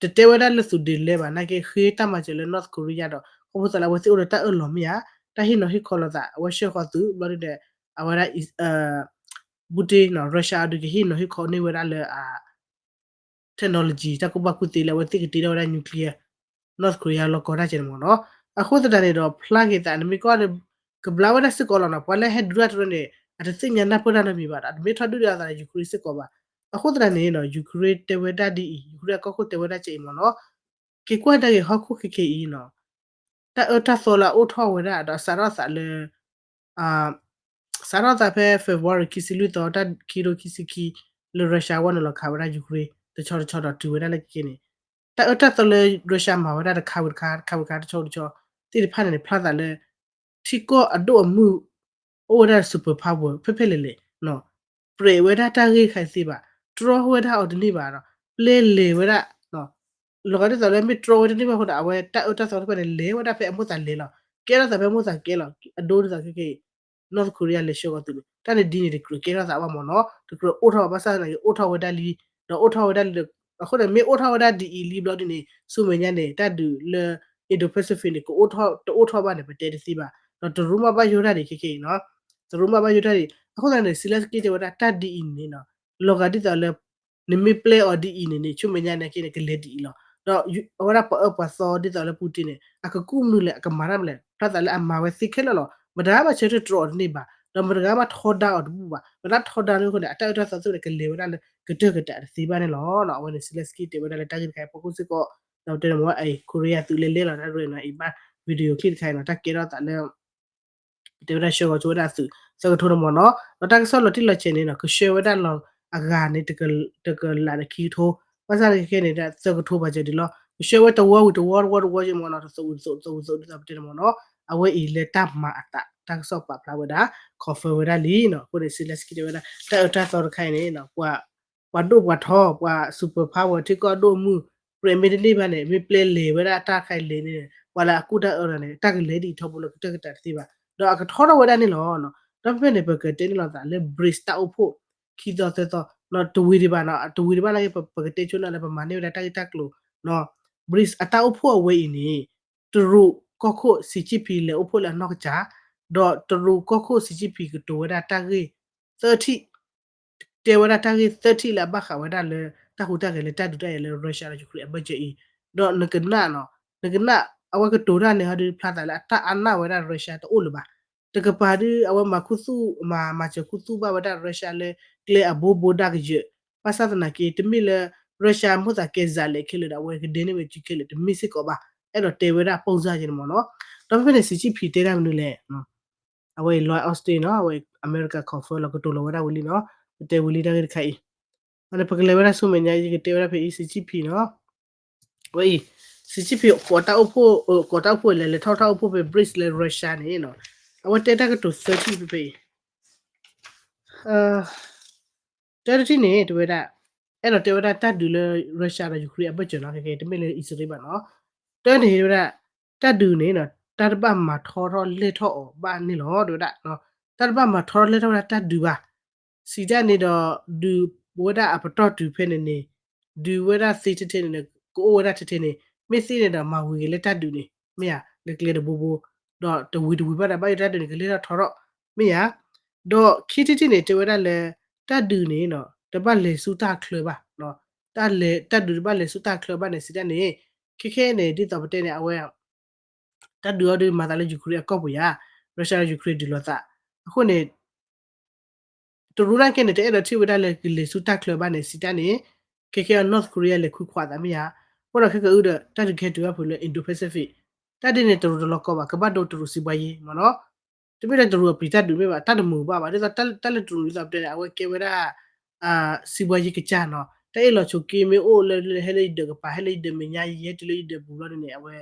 တတဲဝဲဒၣ်လၢသုးဒိးလဲဘၣ် နာ်က့ ဃ့တၢ်မၤစၢၤလၢ North Korea ဒီး ခီဖျိသးလၢအဝဲသ့ၣ်အိၣ်ဒီးတၢ်အၢၣ်လီၤမ့ၢ်ဧါ, တၢ်ဟ့ၣ်နီၤဟ့ၣ်ခီလိာ်သး အဝဲဆှၢဃီၤသုး ဘျီဒုဒီး အဝဲဒၣ် Putin နီၤ Russia အဒုးကဟ့ၣ်နီၤဟ့ၣ်ခီန့ၢ်ဝဲဒၣ်လၢ technology တၢ်ကူၣ်ဘၣ်ကူၣ်သ့လၢအဝဲသ့ၣ်ကတ့ထီၣ်ဝဲဒၣ် nuclear, North Korea လီၢ်ကီၢ်တၢ်ကဲန့ၣ်မ့ၢ်နီၤ. အဃိသတးန့ၣ်ဒီး ဖျါက့ၤသးန့ၣ်မ့ၢ်ကီၢ်န့ၣ် ကဘျါဝဲဒၣ်စ့ၢ်ကီးလီၤနီၤ. ပှၤလၢဟဲဒုးတၢ်တရၢန့ၣ် အတသ့ၣ်ညါနၢ်ပၢၢ်တၢ်နီတမံၤဘၣ်ဒီး အတမ့ၢ်ထီၣ်ဒုၣ်ဒါအသးဒီး Ukraine စ့ၢ်ကီးဘၣ်. အဃိသတးန့ၣ်နီၤ Ukraine တဲဝဲဒၣ်ဒ်အံၤ, Ukraine အကီၢ်ခိၣ်တဲဝဲဒၣ်ကဲအံၤမ့ၢ်နီၤ. က့ၤကွၢ်တၢ်ဂ့ၢ်ဟီၣ်ခိၣ်ခဲခဲအံၤနီၤ တၢ်အၢတၢ်သီလၢအအိၣ်ထီၣ်ဝဲဒၣ်ဒီးစးထီၣ်သးလၢ စးထီၣ်သးဖဲ February ခံဆံလွံၢ်သီ တၢ်ခံကထိခံဆံခံ လၢ Russia ဝဲန့ၣ်လီၤခးဝဲဒၣ် Ukraine တဆီတဆီဒီးတုၤဝဲဒၣ်လၢခဲကနံၣ်အံၤန့ၣ် တၢ်အၢတၢ်သီလၢ Russia မၤဝဲဒၣ်တခါဝံၤတခါ တခါဝံၤတခါ တဆီတဆီသ့ၣ်တဖၣ်န့ၣ်န့ၣ် ဖျါသးလၢ ထံကီၢ်အဒိၣ်အမုၢ် အိၣ်ဝဲဒၣ် super power ဖဲဖဲလဲၣ်လဲၣ် ပြဲးဝဲဒၣ်တၢ်ဂ့ၢ်တခါအံၤသ့ဘၣ်, တြီဝဲဒၣ်အီၤတန့ၢ်ဘၣ်ဒီး ပျဲလဲၤဝဲဒၣ် လီၤဂာ်ဒ်သိးလၢမ့ၢ်တြီဝဲတန့ၢ်ဘၣ်အဃိဒီး အဝဲတၢ်အၢတၢ်သီတဖၣ်န့ၣ် လဲၤဝဲဒၣ်ဖဲအမိၢ်သးလဲၤလီၤ, ကဲထီၣ်သးဖဲအမိၢ်သးကဲလီၤ, အဒိဒ်သိးခဲကနံၣ်အံၤ North Korea လဲၤဆှၢကီးသုးန့ၣ် တၢ်န့ၣ်ဒ်န့ၣ်တကြၢးကဲထီၣ်သးဘၣ်မ့ၢ်နီၤ, တကြၢးအိၣ်ထီၣ်ဘၣ်ဘၣ်ဆၣ်သနာ်က့ အိၣ်ထီၣ်ဝဲဒၣ်လံ, ဒီးအိၣ်ထီၣ်ဝဲဒၣ်လံဒီး အဃိန့ၣ် မ့ၢ်အိၣ်ထီၣ်ဝဲဒၣ်ဒ်အံၤလံဘျီဒ်န့ၣ် ဆူမဲာ်ညါန့ၣ် တၢ်ဒုးလၢ Indo-Pacific န့ၣ် ကအိၣ်ထီၣ်တအိၣ်ထီၣ်ဘၣ်န့ၣ် ပတဲတသ့ဘၣ်, ဒီးတရူးမးဘၣ်ယိၣ်တၢ်ဒံးခဲကနံၣ်အံၤနီၤ, တရူးမးဘၣ်ယိၣ်တၢ်ဒံး, အဃိသတးန့ၣ် Zelenskyy တဲဝဲဒၣ်တၢ်ဒ်အံၤန့ၣ်နီၤ, လီၤဂာ်ဒ်သိးလၢ နမ့ၢ်ပျဲအီၤဒ်အံၤန့ၣ်န့ၣ် ဆူမဲာ်ညါန့ၣ်က့န့ၣ် ကလဲၤဒ်အံၤလီၤ, ဒီးအဝဲဒၣ်ပှၤအၢပှၤသီဒ်သိးလၢ Putin န့ၣ် အကကူၣ်မနုၤလဲၣ် အကမၤတၢ်မနုၤလဲၣ် ဖျါသးလၢအမၤဝဲသ့ခဲလၢာ်လီၤ, မတၤမးဆၢထၢၣ်တြီအီၤတန့ၢ်ဘၣ်, ဒီးမတၤမးထီဒါအီၤတဘူၣ်ဘၣ်, မတၤထီဒါန့ၣ်အဃိန့ၣ် အတၢ်အၢတၢ်သီသ့ၣ်န့ၣ် ကလဲၤဝဲဒၣ်လၢကတၢၢ်ကတးတသ့ဘၣ်န့ၣ်လီၤ, အဝဲန့ၣ် Zelenskyy တဲဝဲဒၣ်လၢတၢ်ဂ့ၢ်တခါအံၤ ဖီခိၣ်စ့ၢ်ကီး, ဒီးတဲန့ၣ်မ့ၢ်ဝဲ Korea သုးလဲၤလဲၤလီၤ တၢ်ရဲၣ်နီၤ အံၤဘၣ် video clip တခါအံၤနီၤ တၢ်ကဲထီၣ်သးလၢ တဲဝဲဒၣ်ဆှၢဂီၤဆိဝဲဒၣ်အသုး သၢကထိန့ၣ်မ့ၢ်နီၤ, ဒီးတၢ်ကစီၣ်လီၤတံၢ်လီၤဆဲးန့ၣ်နီၤ ကဆှၢဝဲဒၣ်လီၤအဂၤန့ၣ် တကလးဒီးခံကထိ, ဘၣ်ဆၣ်န့ၣ်ခဲကနံၣ်န့ၣ် သၢကထိပှၤစၢၤဒံးလီၤ, ကဆှၢဝဲတဝီဝံၤတဝီတဝီတဝီက့မ့ၢ်နီၤ တသးဝံၤတသးဝံၤသးဒ်သိးပတဲန့ၣ်မ့ၢ်နီၤ, အဝဲအံၤလၢတၢ်မၤအသး တၢ်ကစီၣ်ပာ်ဖျါဝဲဒၣ် confirm ဝဲဒၣ်လံနီၤ, အဃိန့ၣ် Zelenskyy တဲဝဲဒၣ် တၢ်အၢတၢ်သီတခါအံၤန့ၣ် ပှၤဒိၣ်ပှၤထီ ပှၤ super power ထံကီၢ်ဒိၣ်မုၢ် ပြဲးမ့ၢ်တန့ၢ်ဘၣ်န့ၣ် မ့ၢ်ပျဲလဲၤဝဲဒၣ်တၢ်တခါအံၤလဲၤန့ၣ် ပှၤလၢအကူၣ်တၢ်အၢတၢ်န့ၣ် တၢ်ကလဲၤဒ်အံၤထီဘိလၢကတၢၢ်ကတးတသ့ဘၣ်, ဒီးအကထီထီၣ်ဝဲဒၣ်န့ၣ်လီၤ, ဒီးဖဲဖဲန့ၣ် ပကတဲန့ၣ်လီၤသးလၢ BRICS တၢ်အိၣ်ဖှိၣ် ခံသီသၢသီ တဝံၤဒံးဘၣ်နီၤ, တဝံၤဒံးဘၣ်နာ်က့ ပကတဲဆိန့ၣ်လၢပမၤန့ၢ်ဝဲဒၣ်တၢ်ဂ့ၢ်တၢ်ကျိၤနီၤ, BRICS အတၢ်အိၣ်ဖှိၣ်အဝဲအံၤန့ၣ် တရူးကီၢ်ခိၣ် Xi Jinping လဲၤအိၣ်ဖှိၣ်လၢအနီၢ်ကစၢ်, ဒီးတရူးကီၢ်ခိၣ် Xi Jinping ကတိၤဝဲဒၣ်တၢ်ဂ့ၢ် သၢထံၣ် တဲဝဲဒၣ်တၢ်ဂ့ၢ်သၢထံၣ်လၢအဘၣ်ဃးဝဲဒၣ်လၢ တၢ်ဟူးတၢ်ဂဲၤလၢတၢ်ဒုးတၢ်ယၤလၢ Russia ဒီး Ukraine အဘၢၣ်စၢၤအံၤ, ဒီးနကနၣ်နီၤ, နကနၣ် အဝဲကတိၤတၢ်န့ၣ်ဟီဒုးဖျါသးလၢအတၢ်အါနၢ်ဝဲဒၣ် Russia တအိၣ်လၢၤဘၣ်, တကပၤဒုး အဝဲမၤခူသူၣ် မၤ မၤစၢၤခူသူၣ်ဘၣ်ဝဲဒၣ် Russia လၢကျဲအဘိဘိဒၣ်ကယၢၤ, ဘၣ်ဆၣ်သနာ်က့ တမ့ၢ်လၢ Russia မိၢ်သးကဲစးလဲၣ်ခဲလၢာ်ဒီး အဝဲကဒဲန့ၢ်ဝဲစုခဲလၢာ် တမ့ၢ်စ့ၢ်ကီးဘၣ်, အဲၣ်ဒိးတဲဝဲဒၣ် ပုံစံ က့န့ၣ်မ့ၢ်နီၤ, ဒီးဖဲဖဲန့ၣ် Xi Jinping တဲဒၣ်မနုၤလဲၣ် အဝဲအံၤ Lloyd Austin နီၤ, အဝဲ America confirm လီၤ ကတိၤလီၤဝဲဒၣ်ဝံၤလံနီၤ, ပတဲဝံၤလံတၢ်ဂ့ၢ်တခါအံၤ, အန့ၣ် ပကလဲၤဝဲဒၣ်ဆူမဲာ်ညါ ယကတဲဝဲဒၣ်ဖဲအံၤ Xi Jinping နီၤ, အဝဲအံၤ Xi Jinping ကိးတၢ်အိၣ်ဖှိၣ် ကိးတၢ်အိၣ်ဖှိၣ်လဲၤ လဲၤထီၣ်တၢ်အိၣ်ဖှိၣ်ဖဲ BRICS လၢ Russia န့ၣ်နီၤ, အဝဲတဲတၢ်ကတိၤသၢထံၣ်ဖဲဖဲအံၤ တၢတထံၣ်န့ၣ် တဲဝဲဒၣ် အဲၣ်ဒိးတဲဝဲဒၣ်တၢ်ဒုးလၢ Russia ဒီး Ukraine အဘၢၣ်စၢၤနီၤ, ခဲကဲ တမ့ၢ်လၢအံၣ်စရ့လးဘၣ်နီၤ, တၢန့ၣ်တဲဝဲဒၣ် တၢ်ဒုးန့ၣ်နီၤ တၢ်တဘၣ်မၤထီထီၣ်လဲၢ်ထီၣ်အီၤဘၣ်န့ၣ်လီၤ တဲဝဲဒၣ်, တၢ်တဘၣ်မၤထီထီၣ်လဲၢ်ထီၣ်ဝဲဒၣ်တၢ်ဒုးဘၣ်, စံးတၢ်န့ၣ်ဒီး ဒုးဝဲဒၣ်အပတီၢ်တုၤဖဲန့ၣ်န့ၣ် ဒုးဝဲဒၣ်သ့ထဲထဲန့ၣ် ကအိၣ်ဝဲဒၣ်ထဲထဲန့ၣ် မ့ၢ်သ့န့ၣ်ဒီးမၤဝံၤက့ၤလၢတၢ်ဒုးန့ၣ် မ့ၢ်ဧါ လၢကျဲတဘိဘိ, ဒီးတဝံၤတဝံၤဘၣ်ဒီး ဘၣ်ယိၣ်တၢ်ဒုးန့ၣ် ကလဲၤထီၣ်ထီထီၣ် မ့ၢ်ဧါ, ဒီးခံထံၣ်တထံၣ်န့ၣ် တဲဝဲဒၣ်လၢ တၢ်ဒုးန့ၣ်နီၤ တဘၣ်လဲၤဆူတၢ်ချၢဘၣ်, တၢ်လဲၤ တၢ်ဒုးတဘၣ်လဲၤဆူတၢ်ချၢဘၣ်န့ၣ် စံးတၢ်န့ၣ် ခဲခဲန့ၣ် ဒ်သိးပတဲန့ၣ် အဝဲ တၢ်ဒုးအီၤဒုးမၤသးလၢ Ukraine အကီၢ်ပူၤယါ, Russia ဒီး Ukraine ဒုးလိာ်သး, အဃိန့ၣ် တရူးနာ်က့န့ၣ် တအဲၣ်ဒိးထံၣ်ဝဲဒၣ်လၢကလဲၤဆူတၢ်ချၢဘၣ်န့ၣ် စံးတၢ်န့ၣ် ခဲခဲအံၤ North Korea လဲၤခွံခွးသးမ့ၢ်ယါ, အဃိဒီးခဲကအုဒီး တၢ်ဒုးကဟဲတုၤဘၣ်ဖုးလၢ Indo-Pacific, တၢ်ဒ်န့ၣ် တရူးတလီၤကီဘၣ် ကဘၣ်ဒိတရူးစံးဘှါယံၤမ့ၢ်နီၤ, တမ့ၢ်လၢတရူးအပျံၤတၢ်ဒုးမ့ၢ်ဘၣ် တၢ်တမုာ်ဘၣ်ဘၣ် ဒ်သိးတၢ်လၢတရူးဒ်သိးပတဲန့ၣ် အဝဲကဲဝဲဒၣ် စံးဘှါယံၤကစၢ်နီၤ, တၢ်အ့ၣ်လိာ်ဆိးက့မ့ၢ်အိၣ်လၢဟဲလၢယဒၢးကပၤ ဟဲလၢယဒၢးမဲာ်ညါ ယဟဲတုၤလၢယဒၢးပူၤလီၤန့ၣ် အဝဲ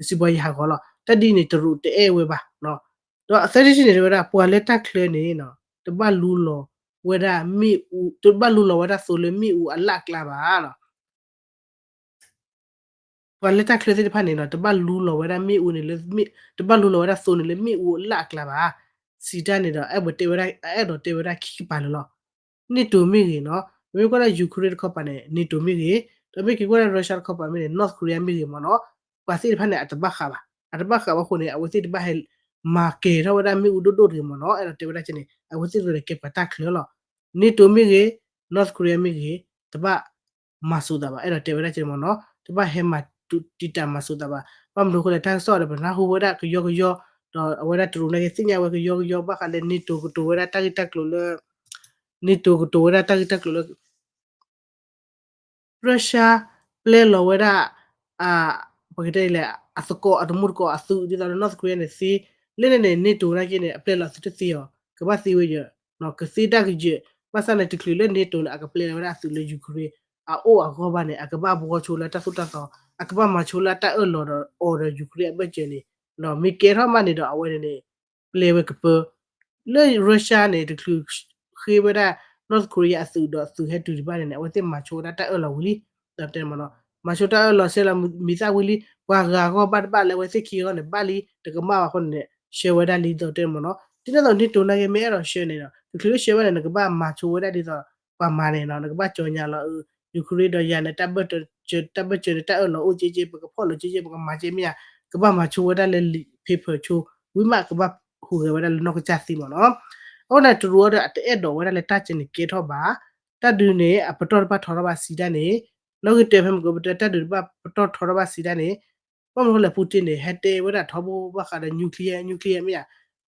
စံးဘှါယံၤဟးဂီၤလီၤ, တၢ်ဒ်န့ၣ်တရူးတအဲၣ်ဝဲဘၣ်, ဒီးအသၢထံၣ်တထံၣ်န့ၣ် တဲဝဲဒၣ် ပှၤလၢတၢ်ချၢန့ၣ် တဘၣ်လူလီၤဝဲဒၣ်မ့ၣ်အူ တဘၣ်လူလီၤဝဲဒၣ်သိလၢမ့ၣ်အူအလၣ်အကျါဘၣ် ပှၤလၢတၢ်ချၢသ့ၣ်တဖၣ်န့ၣ်နီၤ တဘၣ်လူလီၤဝဲဒၣ်မ့ၣ်အူန့ၣ်လၢ တဘၣ်လူလီၤဝဲဒၣ်သိန့ၣ်လၢမ့ၣ်အူအလၣ်အကျါဘၣ်. စံးတၢ်န့ၣ်ဒီး အဲၣ်ဒိးတဲဝဲဒၣ် အဲၣ်ဒိးတဲဝဲဒၣ်ခံကပၤလၢာ်လီၤ. NATO မ့ၢ်ဂ့ၤနီၤ, ပမ့ၢ်ကွၢ်လၢ Ukraine တခီပၤန့ၣ် NATO မ့ၢ်ဂ့ၤ, ဒီးမ့ၢ်က့ၤကွၢ်လၢ Russia တခီပၤမ့ၢ်န့ၣ် North Korea မ့ၢ်ဂ့ၤမ့ၢ်နီၤ, ပှၤသ့ၣ်တဖၣ်န့ၣ် အတဘၣ်ဃးဘၣ်, အတဘၣ်ဃးဘၣ်အဃိန့ၣ် အဝဲသ့ၣ်တဘၣ်ဟဲ မၤကဲၤထီၣ်ဝဲဒၣ်မ့ၣ်အူဒိၣ်ဒိၣ်တဂ့ၤမ့ၢ်နီၤ, အဲၣ်ဒိးတဲဝဲဒၣ်ကဲန့ၣ် အဝဲသ့ၣ်တဖၣ်န့ၣ်ကဲပှၤတၢ်ချၢလီၤ. NATO မ့ၢ်ဂ့ၤ, North Korea မ့ၢ်ဂ့ၤ, တဘၣ်မၤစိးသးဘၣ်, အဲၣ်ဒိးတဲဝဲဒၣ်ကဲန့ၣ်မ့ၢ်နီၤ, တဘၣ်ဟဲမၤတံာ်တာ်မၤစိးသးဘၣ်. ဘၣ်မနုၤအဃိလဲၣ် တၢ်ကစီၣ်ဒီးပနၢ်ဟူဝဲဒၣ်ကယီကယီ, ဒီးအဝဲဒၣ်တရူးနာ်က့သ့ၣ်ညါဝဲကယီကယီဘၣ်ဃးလၢ NATO ကတိၤဝဲဒၣ်တၢ်ဂ့ၢ်တၢ်ကျိၤလၢ NATO ကတိၤဝဲဒၣ်တၢ်ဂ့ၢ်တၢ်ကျိၤလၢ Russia ပျဲလီၤဝဲဒၣ် ပကတဲလဲၣ် အသကိးအတမူတကိးအသုး ဒ်သိးလၢ North Korea န့ၣ်သ့, လၢန့ၣ်န့ၣ် NATO နာ်က့န့ၣ် အပျဲလီၤသုတသ့အီၤ, ကဘၣ်သ့ဝဲယဲၢ်, ကသ့တၢ်ကယဲၢ်, ဘၣ်ဆၣ်န့ၣ် တချုးလၢ NATO န့ၣ် အကပျဲလီၤဝဲဒၣ်အသုးလၢ Ukraine အအိၣ်အဂီၢ်ဘၣ်န့ၣ် အကဘၣ်ဘှီဆိလၢတၢ်သိၣ်တၢ်သီ, အကဘၣ်မၤဆိလၢတၢ်အၢၣ်လီၤဒီးအီၤဒီး Ukraine အဘၢၣ်စၢၤန့ၣ်, မ့ၢ်ကဲထီၣ်မးန့ၣ်ဒီး အဝဲန့ၣ်န့ၣ် ပျဲဝဲကပၢ လၢ Russia န့ၣ် တချုးဃ့ဝဲဒၣ် North Korea အသုးဒီးအသုးဟဲတုၤဒံးဘၣ်န့ၣ်န့ၣ် အဝဲသ့ၣ်မၤဆိဝဲဒၣ်တၢ်အၢၣ်လီၤဝံၤလံ, ဒီးတဲမ့ၢ်နီၤ, မၤဆိတၢ်အၢၣ်လီၤဆဲးလီၤမံၤသၣ်ဝံၤလံ, ပှၤဂၤအဂီၢ်ဘၣ်တဘၣ်လၢအဝဲသ့ၣ်ခံဂၤန့ၣ် ဘၣ်လံ တကမၣ်ဘၣ်အဃိန့ၣ် ဆှၢဝဲဒၣ်လံ ဒီးတဲမ့ၢ်နီၤ, ဒ်န့ၣ်အသိး NATO နာ်က့မ့ၢ်အဲၣ်ဒိးဆှၢန့ၣ်ဒီး တချုးလၢဆှၢဘၣ်န့ၣ် နကဘၣ်မၤဆိဝဲဒၣ်ဒ်သိး ပှၤမၤန့ၣ်နီၤ, နကဘၣ်ကြေညာလီၤ Ukraine ဒီးယၤန့ၣ် တၢ်ဘၢၣ်စၢၤန့ၣ် တၢ်အၢၣ်လီၤအိၣ်က့က့ ပကဖီၣ်လိာ်က့က့ ပကမၤက့မ့ၢ်ဧါ, ကဘၣ်မၤဆိဝဲဒၣ်လၢ လံာ် paper ဆိ ဝံၤမး ကဘၣ်ဟူးဂဲၤဝဲဒၣ်လၢနီၢ်ကစၢ်သံမ့ၢ်နီၤ. အဃိန့ၣ် တရူးအံၤဒီး အတအဲၣ်ဒိးဝဲဒၣ်လၢတၢ်ကဲန့ၣ်ကဲထီၣ်ဘၣ်, တၢ်ဒုးန့ၣ် အပတီၢ်တဘၣ်ထီထီၣ်ဘၣ်စံးတၢ်န့ၣ်, နီၣ်ဂံၢ်တၢဖဲမ့ၢ်ကပတဲ တၢ်ဒုးတဘၣ်ပတီၢ်ထီထီၣ်ဘၣ်စံးတၢ်န့ၣ်, ဘၣ်မနုၤအဃိလဲၣ် Putin န့ၣ် ဟဲတဲဝဲဒၣ်ထီဘိဘၣ်ဃးဒီး nuclear nuclear မ့ၢ်ဧါ,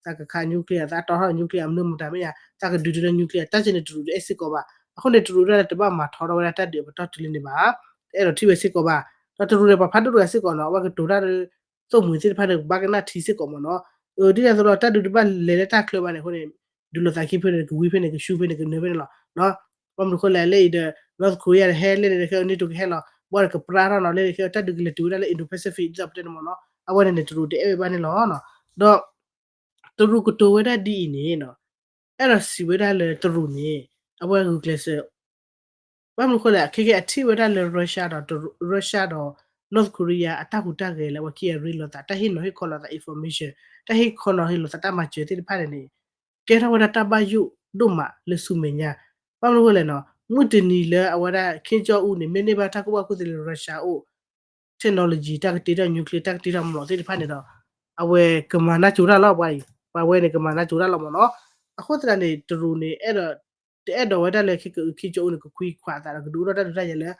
သးကခး nuclear သးတီထီၣ် nuclear အမနုၤမတၤမ့ၢ်ဧါ, သးကဒုးတုၤလၢ nuclear တၢ်ကဲန့ၣ် တရူးတအဲၣ်စ့ၢ်ကီးဘၣ်. အဃိန့ၣ် တရူးဒၣ်လၢတဘၣ်မၤထီထီၣ်ဝဲဒၣ်တၢ်ဒုးအပတီၢ်တုၤလၢန့ၣ်ဘၣ်, တအဲၣ်ဒိးထံၣ်ဝဲစ့ၢ်ကီးဘၣ်. ဒီးတရူးန့ၣ် ပှၤဖးဒိၣ်တဂၤစ့ၢ်ကီးနီၤ, အဝဲကတိၤတၢ်လၢ သိၣ်မှံၤသ့ၣ်တဖၣ်န့ၣ် ကဘၣ်ကနၣ်ထံစ့ၢ်ကီးမ့ၢ်နီၤ. ဒ်န့ၣ်အသိးဒီး တၢ်ဒုးတဘၣ်လဲၤလၢတၢ်ချၢဘၣ်န့ၣ်အဃိန့ၣ် ဒုးလိာ်သးခံဖဲန့ၣ် ကဝံဖဲန့ၣ် ကဆူဖဲန့ၣ် ကနၢၤဖဲန့ၣ်လီၤ. ဘၣ်မနုၤအဃိလဲၣ် လၢအံၤဒီး North Korea န့ၣ် ဟဲလၢန့ၣ်တခါ NATO ကဟဲလီၤ, ဘၣ်ဒီးကပြါထီၣ်နီၤ လၢန့ၣ်တခါ တၢ်ဒုးကလဲၤတုၤဝဲဒၣ်လၢ Indo-Pacific ဒ်သိးပတဲန့ၣ်မ့ၢ်နီၤ, အဝဲန့ၣ်န့ၣ် တရူးတအဲၣ်ဝဲဘၣ်န့ၣ်လီၤ. ဒီး တရူးကတိၤဝဲဒၣ်ဒ်အံၤန့ၣ်နီၤ, အဲၣ်ဒိးစံးဝဲဒၣ်လၢတရူးန့ၣ် အဝဲဂုာ်ကျဲးစၢး ဘၣ်မနုၤအဃိလဲၣ် ခဲကဲအထံၣ်ဝဲဒၣ်လၢ Russia ဒီး Russia ဒီး North Korea အတၢ်ဟူးတၢ်ဂဲၤလၢအဝဲခံဂၤရ့လိာ်သး တၢ်ဟ့ၣ်နီၤဟ့ၣ်ခီလိာ်သး information တၢ်ဟ့ၣ်ခီနီၤဟ့ၣ်လိာ်သး တၢ်မၤစၢၤသ့ၣ်တဖၣ်န့ၣ်န့ၣ် ကဲထီၣ်ဝဲဒၣ်တၢ်ဘၣ်ယိၣ်ဒိၣ်မးလၢဆူမဲာ်ညါ. ဘၣ်မနုၤအဃိလဲၣ်နီၤ မုၢ်တနံၤလၢအဝဲဒၣ် Kim Jong Un န့ၣ် မ့ၢ်န့ၢ်ဘၣ်တၢ်ကူၣ်ဘၣ်ကူၣ်သ့လၢ Russia အိၣ် technology တၢ်ကတ့ထီၣ် nuclear တၢ်ကတ့ထီၣ်မ့ၢ်နီၤသ့ၣ်တဖၣ်န့ၣ်ဒီး အဝဲကမၤနၢ်ကၠိတၢ်လီၤ ပှၤအံၤ ပှၤဝဲန့ၣ် ကမၤနၢ်ကၠိတၢ်လီၤမ့ၢ်နီၤ. အဃိသတးန့ၣ် တရူးန့ၣ် အဲၣ်ဒိး တအဲၣ်ဒိးဝဲဒၣ်လၢ ခဲကအု Kim Jong Un န့ၣ် ကခွံခွးအသးဒီး ကဒုးအိၣ်ထီၣ်တၢ်ဒုးတၢ်ယၤလၢ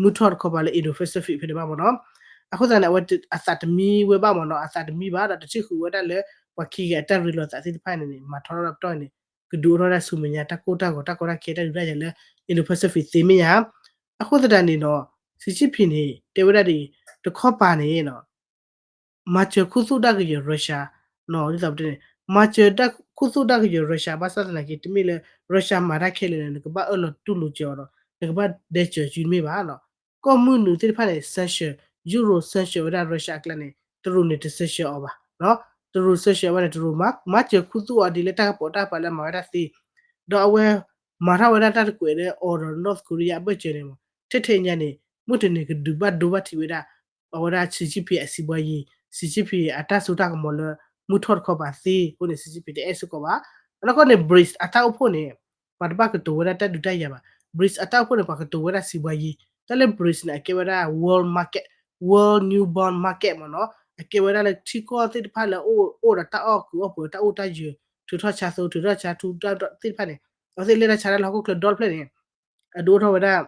မုၢ်ထီၣ်တခီပၤလၢ Indo-Pacific ဖဲန့ၣ်ဘၣ်မ့ၢ်နီၤ. အဃိသတးန့ၣ် အဝဲအသးတမံဝဲဘၣ်မ့ၢ်နီၤ အသးတမံဘၣ်ဒီး တထံၣ်ဃုာ်ဝဲဒၣ်လၢ ပှၤခံဂၤအတၢ်ရ့လိာ်သးသ့ၣ်တဖၣ်န့ၣ်န့ၣ် မၤထီၣ်ထီၣ်ပတီၢ်န့ၣ် ကဒုးအိၣ်ထီၣ်ဒၣ်ဆူမဲာ်ညါ တၢ်ကိၢ်တၢ်ဂီၤ တၢ်ကီတၢ်ခဲ တၢ်ဒုးတၢ်ယၤလၢ Indo-Pacific သ့မ့ၢ်ဧါ. အဃိသတးန့ၣ်နီၤ Xi Jinping န့ၣ် တဲဝဲဒၣ်ဒ်အံၤ တခီပၤန့ၣ်နီၤ မၤစၢၤခူသူၣ်ဒၣ်ကယဲၢ် Russia နီၤ ဒ်သိးပတဲန့ၣ် မၤစၢၤခူသူၣ်ဒၣ်ကယဲၢ် Russia ဘၣ်ဆၣ်သနာ်က့ တမ့ၢ်လၢ Russia မၤတၢ်ခဲလၢာ်န့ၣ် နကဘၣ်အၢၣ်လီၤတူၢ်လိာ်စၢၤအီၤဒီး နကဘၣ်ဒဲးစၢၤစုတမ့ၢ်ဘၣ်နီၤ. ကီၢ်မုၢ်နုာ်သ့ၣ်တဖၣ်န့ၣ် sanction, Euro sanction ဝဲဒၣ် Russia အကျါန့ၣ် တရူးန့ၣ် တ sanction အီၤဘၣ်နီၤ. တရူး sanction အီၤဘၣ်န့ၣ် တရူးမၤ မၤစၢၤခူသူၣ်အီၤဒ်လၢတၢ်ကပိာ်တၢ်ပာ်လၢအမၤဝဲဒၣ်သ့ ဒီးအဝဲ မၤထီၣ်ဝဲဒၣ်တၢ်တကွဲးလၢအီၤဒီး North Korea အဘၢၣ်စၢၤန့ၣ်မး ထဲထဲညါန့ၣ် မုၢ်တနံၤကဒုးဘၣ်ဒိဘၣ်ထံးဝဲဒၣ် အဝဲဒၣ် Xi Jinping အစံးဘှါယံၤ Xi Jinping အတၢ်စိတၢ်ကမီၤလၢ မုၢ်ထီၣ်တခီပၤသ့အဃိန့ၣ် Xi Jinping တအဲၣ်စ့ၢ်ကီးဘၣ်. အနီၢ်ကီၢ်န့ၣ် BRICS အတၢ်အိၣ်ဖှိၣ်န့ၣ် ပှၤတဘၣ်ကတိၤဝဲဒၣ်တၢ်ဒုးတၢ်ယၤဘၣ်. BRICS အတၢ်အိၣ်ဖှိၣ်န့ၣ် ပှၤကတိၤဝဲဒၣ်စံးဘှါယံၤ တၢ်လၢ BRICS န့ၣ် အကဲဝဲဒၣ် world market, world new bond market မ့ၢ်နီၤ. အကဲဝဲဒၣ်လၢထံကီၢ်သ့ၣ်တဖၣ်လၢအအိၣ်ဒီးတၢ်အီၣ်ကုးအီၣ်ပှဲၤ တၢ်အိၣ်တၢ်ယၢၤ ထုးထီၣ်ဆါသိ ထုးထီၣ်ဆါထူ တၢ်သ့ၣ်တဖၣ်န့ၣ် အဝဲသ့ၣ်လဲၤတၢ်ဆါတၢ်လၢဟီၣ်ခိၣ်ချၢဒီတဖျၢၣ်န့ၣ် အဒုးအိၣ်ထီၣ်ဝဲဒၣ်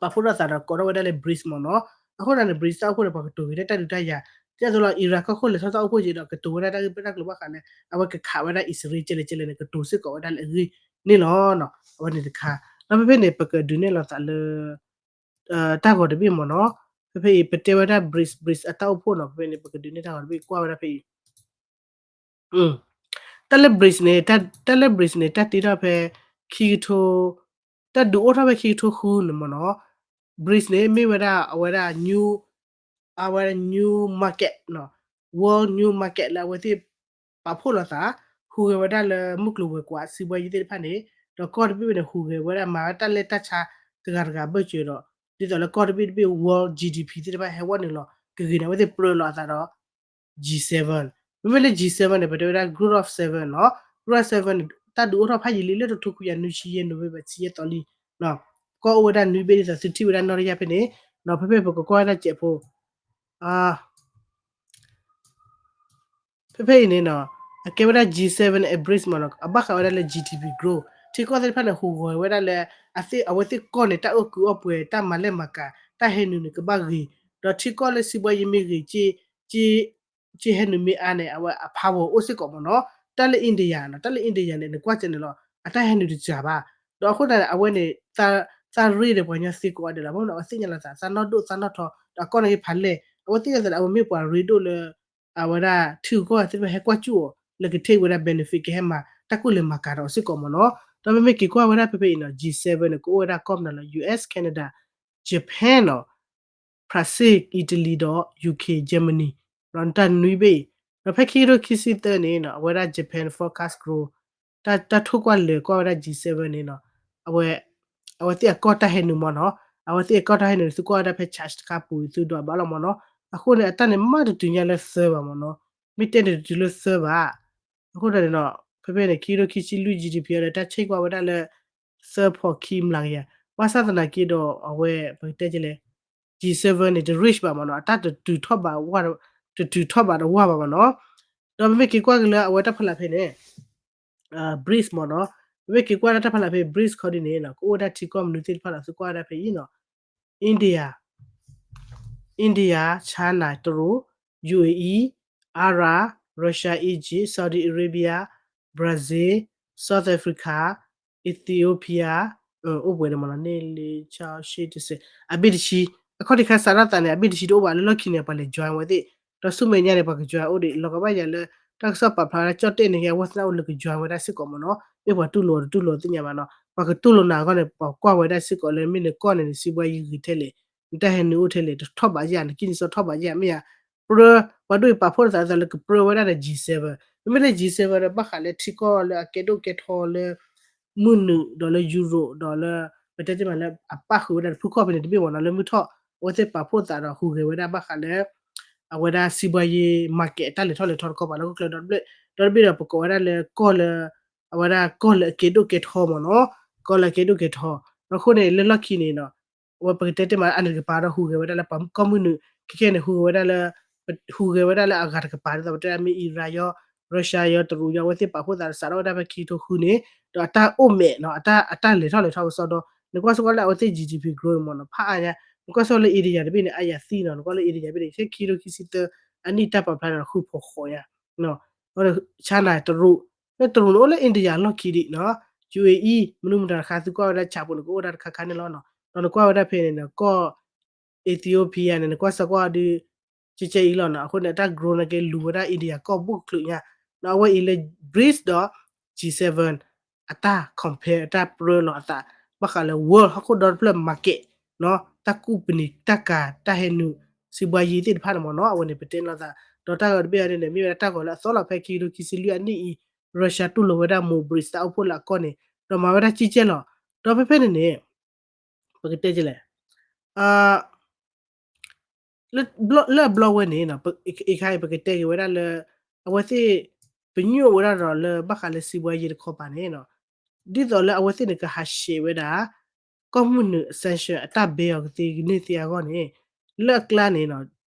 ပာ်ဖှိၣ်ထီၣ်သးဒီးကိးထီၣ်ဝဲဒၣ်လၢ BRICS မ့ၢ်နီၤ. အဃိသတးန့ၣ် BRICS တၢ်အိၣ်ဖှိၣ်န့ၣ် ပှၤကတိၤက့ၤလၢတၢ်ဒုးတၢ်ယၤ ဒ်သိးလီၤ Iran ကီၢ်ခိၣ်လဲၤထီၣ်တၢ်အိၣ်ဖှိၣ်က့ၤဒီး ကတိၤဝဲဒၣ်တၢ်ဂ့ၢ်တၢ်ကျိၤဘၣ်ဃးလၢ အဝဲကခးဝဲဒၣ်အံၣ်စရ့လးကဲလဲၣ်ကဲလဲၣ်န့ၣ် ကတိၤစ့ၢ်ကီးဝဲဒၣ်လၢအဂ့ၢ်န့ၣ်လီၤ. အဝဲန့ၣ်တခါ ဒီးဖဲဖဲန့ၣ် ပကဒုးနဲၣ်လီၤသးလၢ တၢ်ဂီၤတဘ့ၣ်မ့ၢ်နီၤ. ဖဲဖဲအံၤ ပတဲဝဲဒၣ် BRICS, BRICS အတၢ်အိၣ်ဖှိၣ်နီၤ. ဖဲဖဲန့ၣ် ပကဒုးနဲၣ်တၢ်ဂီၤတဘ့ၣ် ကွၢ်ဝဲဒၣ်ဖဲအံၤ တၢ်လၢ BRICS န့ၣ် တၢ်လၢ BRICS န့ၣ် တၢ်တ့ထီၣ်ဖဲ ခံကထိ တၢ်ဒုးအိၣ်ထီၣ်ဖဲခံကထိဃုန့ၣ်မ့ၢ်နီၤ. BRICS န့ၣ် မ့ၢ်ဝဲဒၣ်အဝဲဒၣ် new အဝဲဒၣ် new market နီၤ, world new market လၢအဝဲသ့ၣ် ပာ်ဖှိၣ်လိာ်သး ဟူးဂဲၤဝဲဒၣ်လၢမုၢ်ကျိၤဝဲၤကွာ် စံးဘှါယံၤသ့ၣ်တဖၣ်န့ၣ် ဒီးကီၢ်တဘ့ၣ်ဘ့ၣ်န့ၣ် ဟူးဂဲၤဝဲဒၣ် မၤဝဲတၢ်လဲၢ်တၢ်ဆါတဂၤတဂၤဘၢၣ်စၢၤဒီး ဒ်သိးလၢကီၢ်တဘ့ၣ်တဘ့ၣ် world GDP သ့ၣ်တဖၣ်ဟဲဝီၢ်နုာ်လီၤ ကဂ့ၤန့ၣ် အဝဲသ့ၣ်ပြၢလိာ်အသးဒီး G seven, မ့မ့ၢ်လၢ G seven န့ၣ် ပတဲဝဲဒၣ် group of seven နီၤ, group of seven န့ၣ် တၢ်ဒုးအိၣ်ထီၣ်ဖးယံာ်လံလၢတထိခွံကယၤနွံဆံယဲၢ် November ဆံယဲၢ်သီလံ, ကီၢ်အိၣ်ဝဲဒၣ်နွံဘ့ၣ်ဒ်သိးသုထံၣ်ဝဲဒၣ်နီၣ်တယၢ်ဖဲန့ၣ်, ဖဲဖဲပကကွၢ်ဝဲဒၣ်စဲးဖိ ဖဲဖဲအံၤန့ၣ်နီၤ, အကဲဝဲဒၣ် G seven and BRICS မ့ၢ်နီၤ, အဘၣ်ဃးဝဲဒၣ်လၢ G D P growth ထံကီၢ်သ့ၣ်တဖၣ်န့ၣ် ဟူးဂဲၤဝဲဒၣ်လၢ အဝဲသ့ၣ်ကီၢ်န့ၣ် တၢ်အီၣ်ကုးအီပှဲၤ တၢ်မၤလဲၢ်မၤကၤ တၢ်ဟဲနုာ်န့ၣ်ကဘၣ်ဂ့ၤ, ဒီးထံကီၢ်လၢစံးဘှါယံၤမ့ၢ်ဂ့ၤ ကဟဲနုာ်မ့ၢ်အါန့ၣ် အဝဲအ power အိၣ်စ့ၢ်ကီးမ့ၢ်နီၤ, တၢ်လၢ India နီၤ, တၢ်လၢ India န့ၣ် နကွၢ်စဲးန့ၣ်လီၤ, အတၢ်ဟဲနုာ်တစှၤဘၣ်, ဒီးအဃိသတးန့ၣ် အဝဲန့ၣ် သးရ့ဒီးပှၤကညီသ့ကိးဂၤဒဲးလီၤ, အဝဲသ့ၣ်ညါလီၤသး သးနီၢ်ဒိၣ်သးနီၢ်ထီ ဒီးအကီၢ်န့ၣ်က့ၤဖးလဲၢ်, အဝဲသ့ၣ်ညါသးန့ၣ် အဝဲမ့ၢ်ပှၤရ့ဒိၣ်လၢ အဝဲဒၣ်ထံဂုၤကီၢ်ဂၤသ့ၣ်တဖၣ်ဟဲကွၢ်စူၣ်အီၤ လၢက take ဝဲဒၣ် benefit ကဟဲမၤတၢ်ကူၣ်လဲၤမၤကၤဒီးအီၤစ့ၢ်ကီးမ့ၢ်နီၤ, ဒီးမ့မ့ၢ်က့ၤကွၢ်ဝဲဒၣ်ဖဲဖဲအံၤနီၤ, G seven န့ၣ် ကအိၣ်ဝဲဒၣ်ကီၢ်မနုၤလီၤ, U S, Canada, Japan နီၤ Brazil, Italy ဒီး U K, Germany နီၤ, တၢ်နွံဘ့ၣ်အံၤ, ဒီးဖဲခံကထိခံဆံသၢန့ၣ်နီၤ အဝဲဒၣ် Japan forecast growth တၢ်ထိၣ်ကွၢ်လဲၤကွၢ်ဝဲဒၣ် G seven န့ၣ်နီၤ, အဝဲ အဝဲသ့ၣ်အကီၢ်တၢ်ဟဲနုာ်မ့ၢ်နီၤ, အဝဲသ့ၣ်အကီၢ်တၢ်ဟဲနုာ်န့ၣ် သုကွၢ်ဝဲဒၣ်ဖဲ chart တခါပူၤ သုဒွးဘၣ်လီၤမ့ၢ်နီၤ, အဃိန့ၣ် အတၢ်န့ၣ် မ့ၢ်တတုၤညါလၢသၢဘၣ်မ့ၢ်နီၤ, မ့ၢ်တဲန့ၣ်တတုၤလၢသၢဘၣ်, အဃိန့ၣ်နီၤ ဖဲဖဲန့ၣ် ခံကထိခံဆံလွံၢ် G D P အံၤဒီး တၢ်ဆ့ၣ်ကွၢ်ဝဲဒၣ်လၢ သၢဖီၣ်ခံမျးကယၤ, ဘၣ်ဆၣ်သနာ်က့ဒီး အဝဲပကတဲကလဲၣ် G seven န့ၣ် တ reach ဘၣ်မ့ၢ်နီၤ, အတၢ်တတုၤထီၣ်ဘၣ်ဝဲ တတုၤထီၣ်ဘၣ်တဝၢ်ဘၣ်မ့ၢ်နီၤ, ဒီးပမ့ၢ်က့ၤကွၢ်က့ၤလၢအဝဲတၢ်ဖီလာ်ဖဲန့ၣ် BRICS မ့ၢ်နီၤ, ပမ့ၢ်က့ၤကွၢ်ဒၣ်တၢ်ဖီလာ်ဖဲ BRICS ခီဒ်န့ၣ်နီၤ ကအိၣ်ဝဲဒၣ်ထံကီၢ်မနုၤသ့ၣ်တဖၣ်ဒီး သုကွၢ်ဝဲဒၣ်ဖဲအံၤနီၤ, India, India, China တရူး, U A E, Iran, Russia, Egypt, Saudi Arabia, Brazil, South Africa, Ethiopia, အိၣ်ပှဲၤန့ၣ်မ့ၢ်နီၤ န့ၣ်လ့ ဆါ ရှ့ တဆဲး အဘ့ၣ်တဆံ, အခီၣ်ထံးခါစးထီၣ်သးန့ၣ် အဘ့ၣ်တဆံတအိၣ်ဘၣ်လၢလီၢ်ခံန့ၣ် ပှၤလဲၤ join ဝဲသ့ၣ်, ဒီးဆူမဲာ်ညါန့ၣ် ပှၤက join အိၣ်ဒံး လီၤကဘၣ်ယၤလၢ တၢ်ကစီၣ်ပာ်ဖျါဝဲဒၣ် ကၠီၣ်တဲၣ်န့ၣ် ကဝဲသနာ်အိၣ်လၢက join ဝဲဒၣ်စ့ၢ်ကီးမ့ၢ်နီၤ, မ့ၢ်ပှၤတူၢ်လိာ်တတူၢ်လိာ်သ့ၣ်ညါဘၣ်နီၤ, ပှၤကတူၢ်လိာ်နၤအဂီၢ်န့ၣ် ပှၤကွၢ်ဝဲဒၣ်စ့ၢ်ကီးလၢ မ့ၢ်နကီၢ်န့ၣ် နစံးဘှါယံၤဂ့ၤထဲလဲၣ်, နတၢ်ဟဲနုာ်အိၣ်ထဲလဲၣ်, တထီၣ်ဘးယၤ နကံၢ်နစီထီၣ်ဘးယၤ မ့ၢ်ဧါ, ပြၢ ပှၤဒိၣ်အံၤပာ်ဖှိၣ်သးလၢကပြၢဝဲဒၣ်ဒီး G seven, မ့မ့ၢ်လၢ G seven ဒီးဘၣ်ဃးလၢထံကီၢ်လၢအကဲဒိၣ်ကဲထီလၢ မုၢ်နုာ်ဒီးလၢ Europe ဒီးလၢ ပတဲတ့ၢ်မးလၢအပၣ်ဃုာ်ဝဲဒၣ်တဖုခီၣ်ဖဲန့ၣ်တဘ့ၣ်မ့ၢ်နီၤ, လၢမုၢ်ထီၣ် အဝဲသ့ၣ်ပာ်ဖှိၣ်သးဒီးဟူးဂဲၤဝဲဒၣ်ဘၣ်ဃးလၢ အဝဲဒၣ်စံးဘှါယံၤ market အတၢ်လဲၤထီၣ်လဲၤထီတခီပၤလၢဟီၣ်ခိၣ်ချၢဒီတဘ့ၣ်, ဒီတဘ့ၣ်ဒီးပကိးဝဲဒၣ်လၢကီၢ်လၢ အဝဲဒၣ်ကီၢ်လၢအကဲဒိၣ်ကဲထီမ့ၢ်နီၤ, ကီၢ်လၢအကဲဒိၣ်ကဲထီ, ဒီးအဃိန့ၣ် လၢလီၢ်ခံန့ၣ်နီၤ အဝဲပကတဲတ့ၢ်မးလၢအန့ၣ်တကပၤဒီးဟူးဂဲၤဝဲဒၣ်လၢပှၤကီၢ်မုၢ်နုာ်, ခဲခဲန့ၣ် ဟူးဂဲၤဝဲဒၣ်လၢ ဟူးဂဲၤဝဲဒၣ်လၢအဂၤတကပၤ ဒ်သိးပတဲဒၣ်မ့ၢ် Iran ယီၤ Russia ယီၤ တရူးယီၤ အဝဲသ့ၣ်ပာ်ဖှိၣ်သးဒီးစးထီၣ်ဝဲဒၣ်ဖဲခံကထိဃုန့ၣ်, ဒီးအတၢ်အိၣ်မဲာ်နီၤ အတၢ်လဲၤထီၣ်လဲၤထီကစီဒီ, နကွၢ်စ့ၢ်ကီးလၢအဝဲသ့ၣ် G D P growth မ့ၢ်နီၤ ဖးအါညါ, နကွၢ်စ့ၢ်ကီးလၢ India တဘ့ၣ်န့ၣ် အါယၤသံနီၤ, နကွၢ်လၢ India တဘ့ၣ်န့ၣ် ခဲခံကထိခံဆံသၢ အနံၣ်တၢ်ပာ်ဖျါန့ၣ် ဃုဖီၣ်ဃီညါ China တရူး, လၢတရူးန့ၣ်အိၣ်လၢ India လီၢ်ခံဒံးနီၤ, U A E မနုၤမတၤတခါ သုကွၢ်ဝဲဒၣ် chart ပူၤန့ၣ် ကအိၣ်ဝဲဒၣ်တခါခါန့ၣ်လီၤနီၤ, ဒီးနကွၢ်ဝဲဒၣ်ဖဲန့ၣ်နီၤ ကီၢ် Ethiopia န့ၣ် နကွၢ်စ့ၢ်ကီးဒုး ကဲကဲအံၤလီၤနီၤ, အဃိန့ၣ် အတၢ် growth နာ်က့လူၤဝဲဒၣ် India ကီၢ်ဘူးကချုးညါ, ဒီးအဝဲအံၤလၢ BRICS ဒီး G seven အတၢ် compare အတၢ်ပြၢလီၤအသး ဘၣ်ဃးလၢ world ဟီၣ်ခိၣ်ဒီတဖျၢၣ် market နီၤ, တၢ်ကူၣ်ပနံာ်တၢ်ကၤတၢ်ဟဲနုာ် စံးဘှါယံၤသ့ၣ်တဖၣ်န့ၣ်မ့ၢ်နီၤ, အဝဲန့ၣ်ပတဲလီၤသး, ဒီးတၢ်ဂီၤတဘ့ၣ်အံၤန့ၣ် မ့ၢ်ဝဲဒၣ်တၢ်ဂီၤလၢအသီလီၤ ဖဲခံကထိခံဆံလွံၢ်အနံၣ်အံၤ Russia တူၢ်လိာ်ဝဲဒၣ် more BRICS တၢ်အိၣ်ဖှိၣ်လၢအကီၢ်န့ၣ်, ဒီးမၤဝဲဒၣ်ကံကဲလီၤ, ဒီးဖဲဖဲန့ၣ်န့ၣ် ပကတဲကလဲၣ် လၢအဘျီဝဲန့ၣ် အခါအံၤ ပကတဲက့ၤဝဲဒၣ်လၢ အဝဲသ့ၣ် ပညိၣ်ဝဲဒၣ်ဒီးလၢဘၣ်ဃးလၢစံးဘှါယံၤတခီပၤန့ၣ်နီၤ, ဒ်သိးလၢအဝဲသ့ၣ်န့ၣ် ကဟးဆှဲးဝဲဒၣ် ကီၢ်မုၢ်နုာ် sanction အတၢ်ဘဲအီၤကသ့ကန့ၢ်သ့အဂီၢ်န့ၣ်, လၢအကျါန့ၣ်နီၤ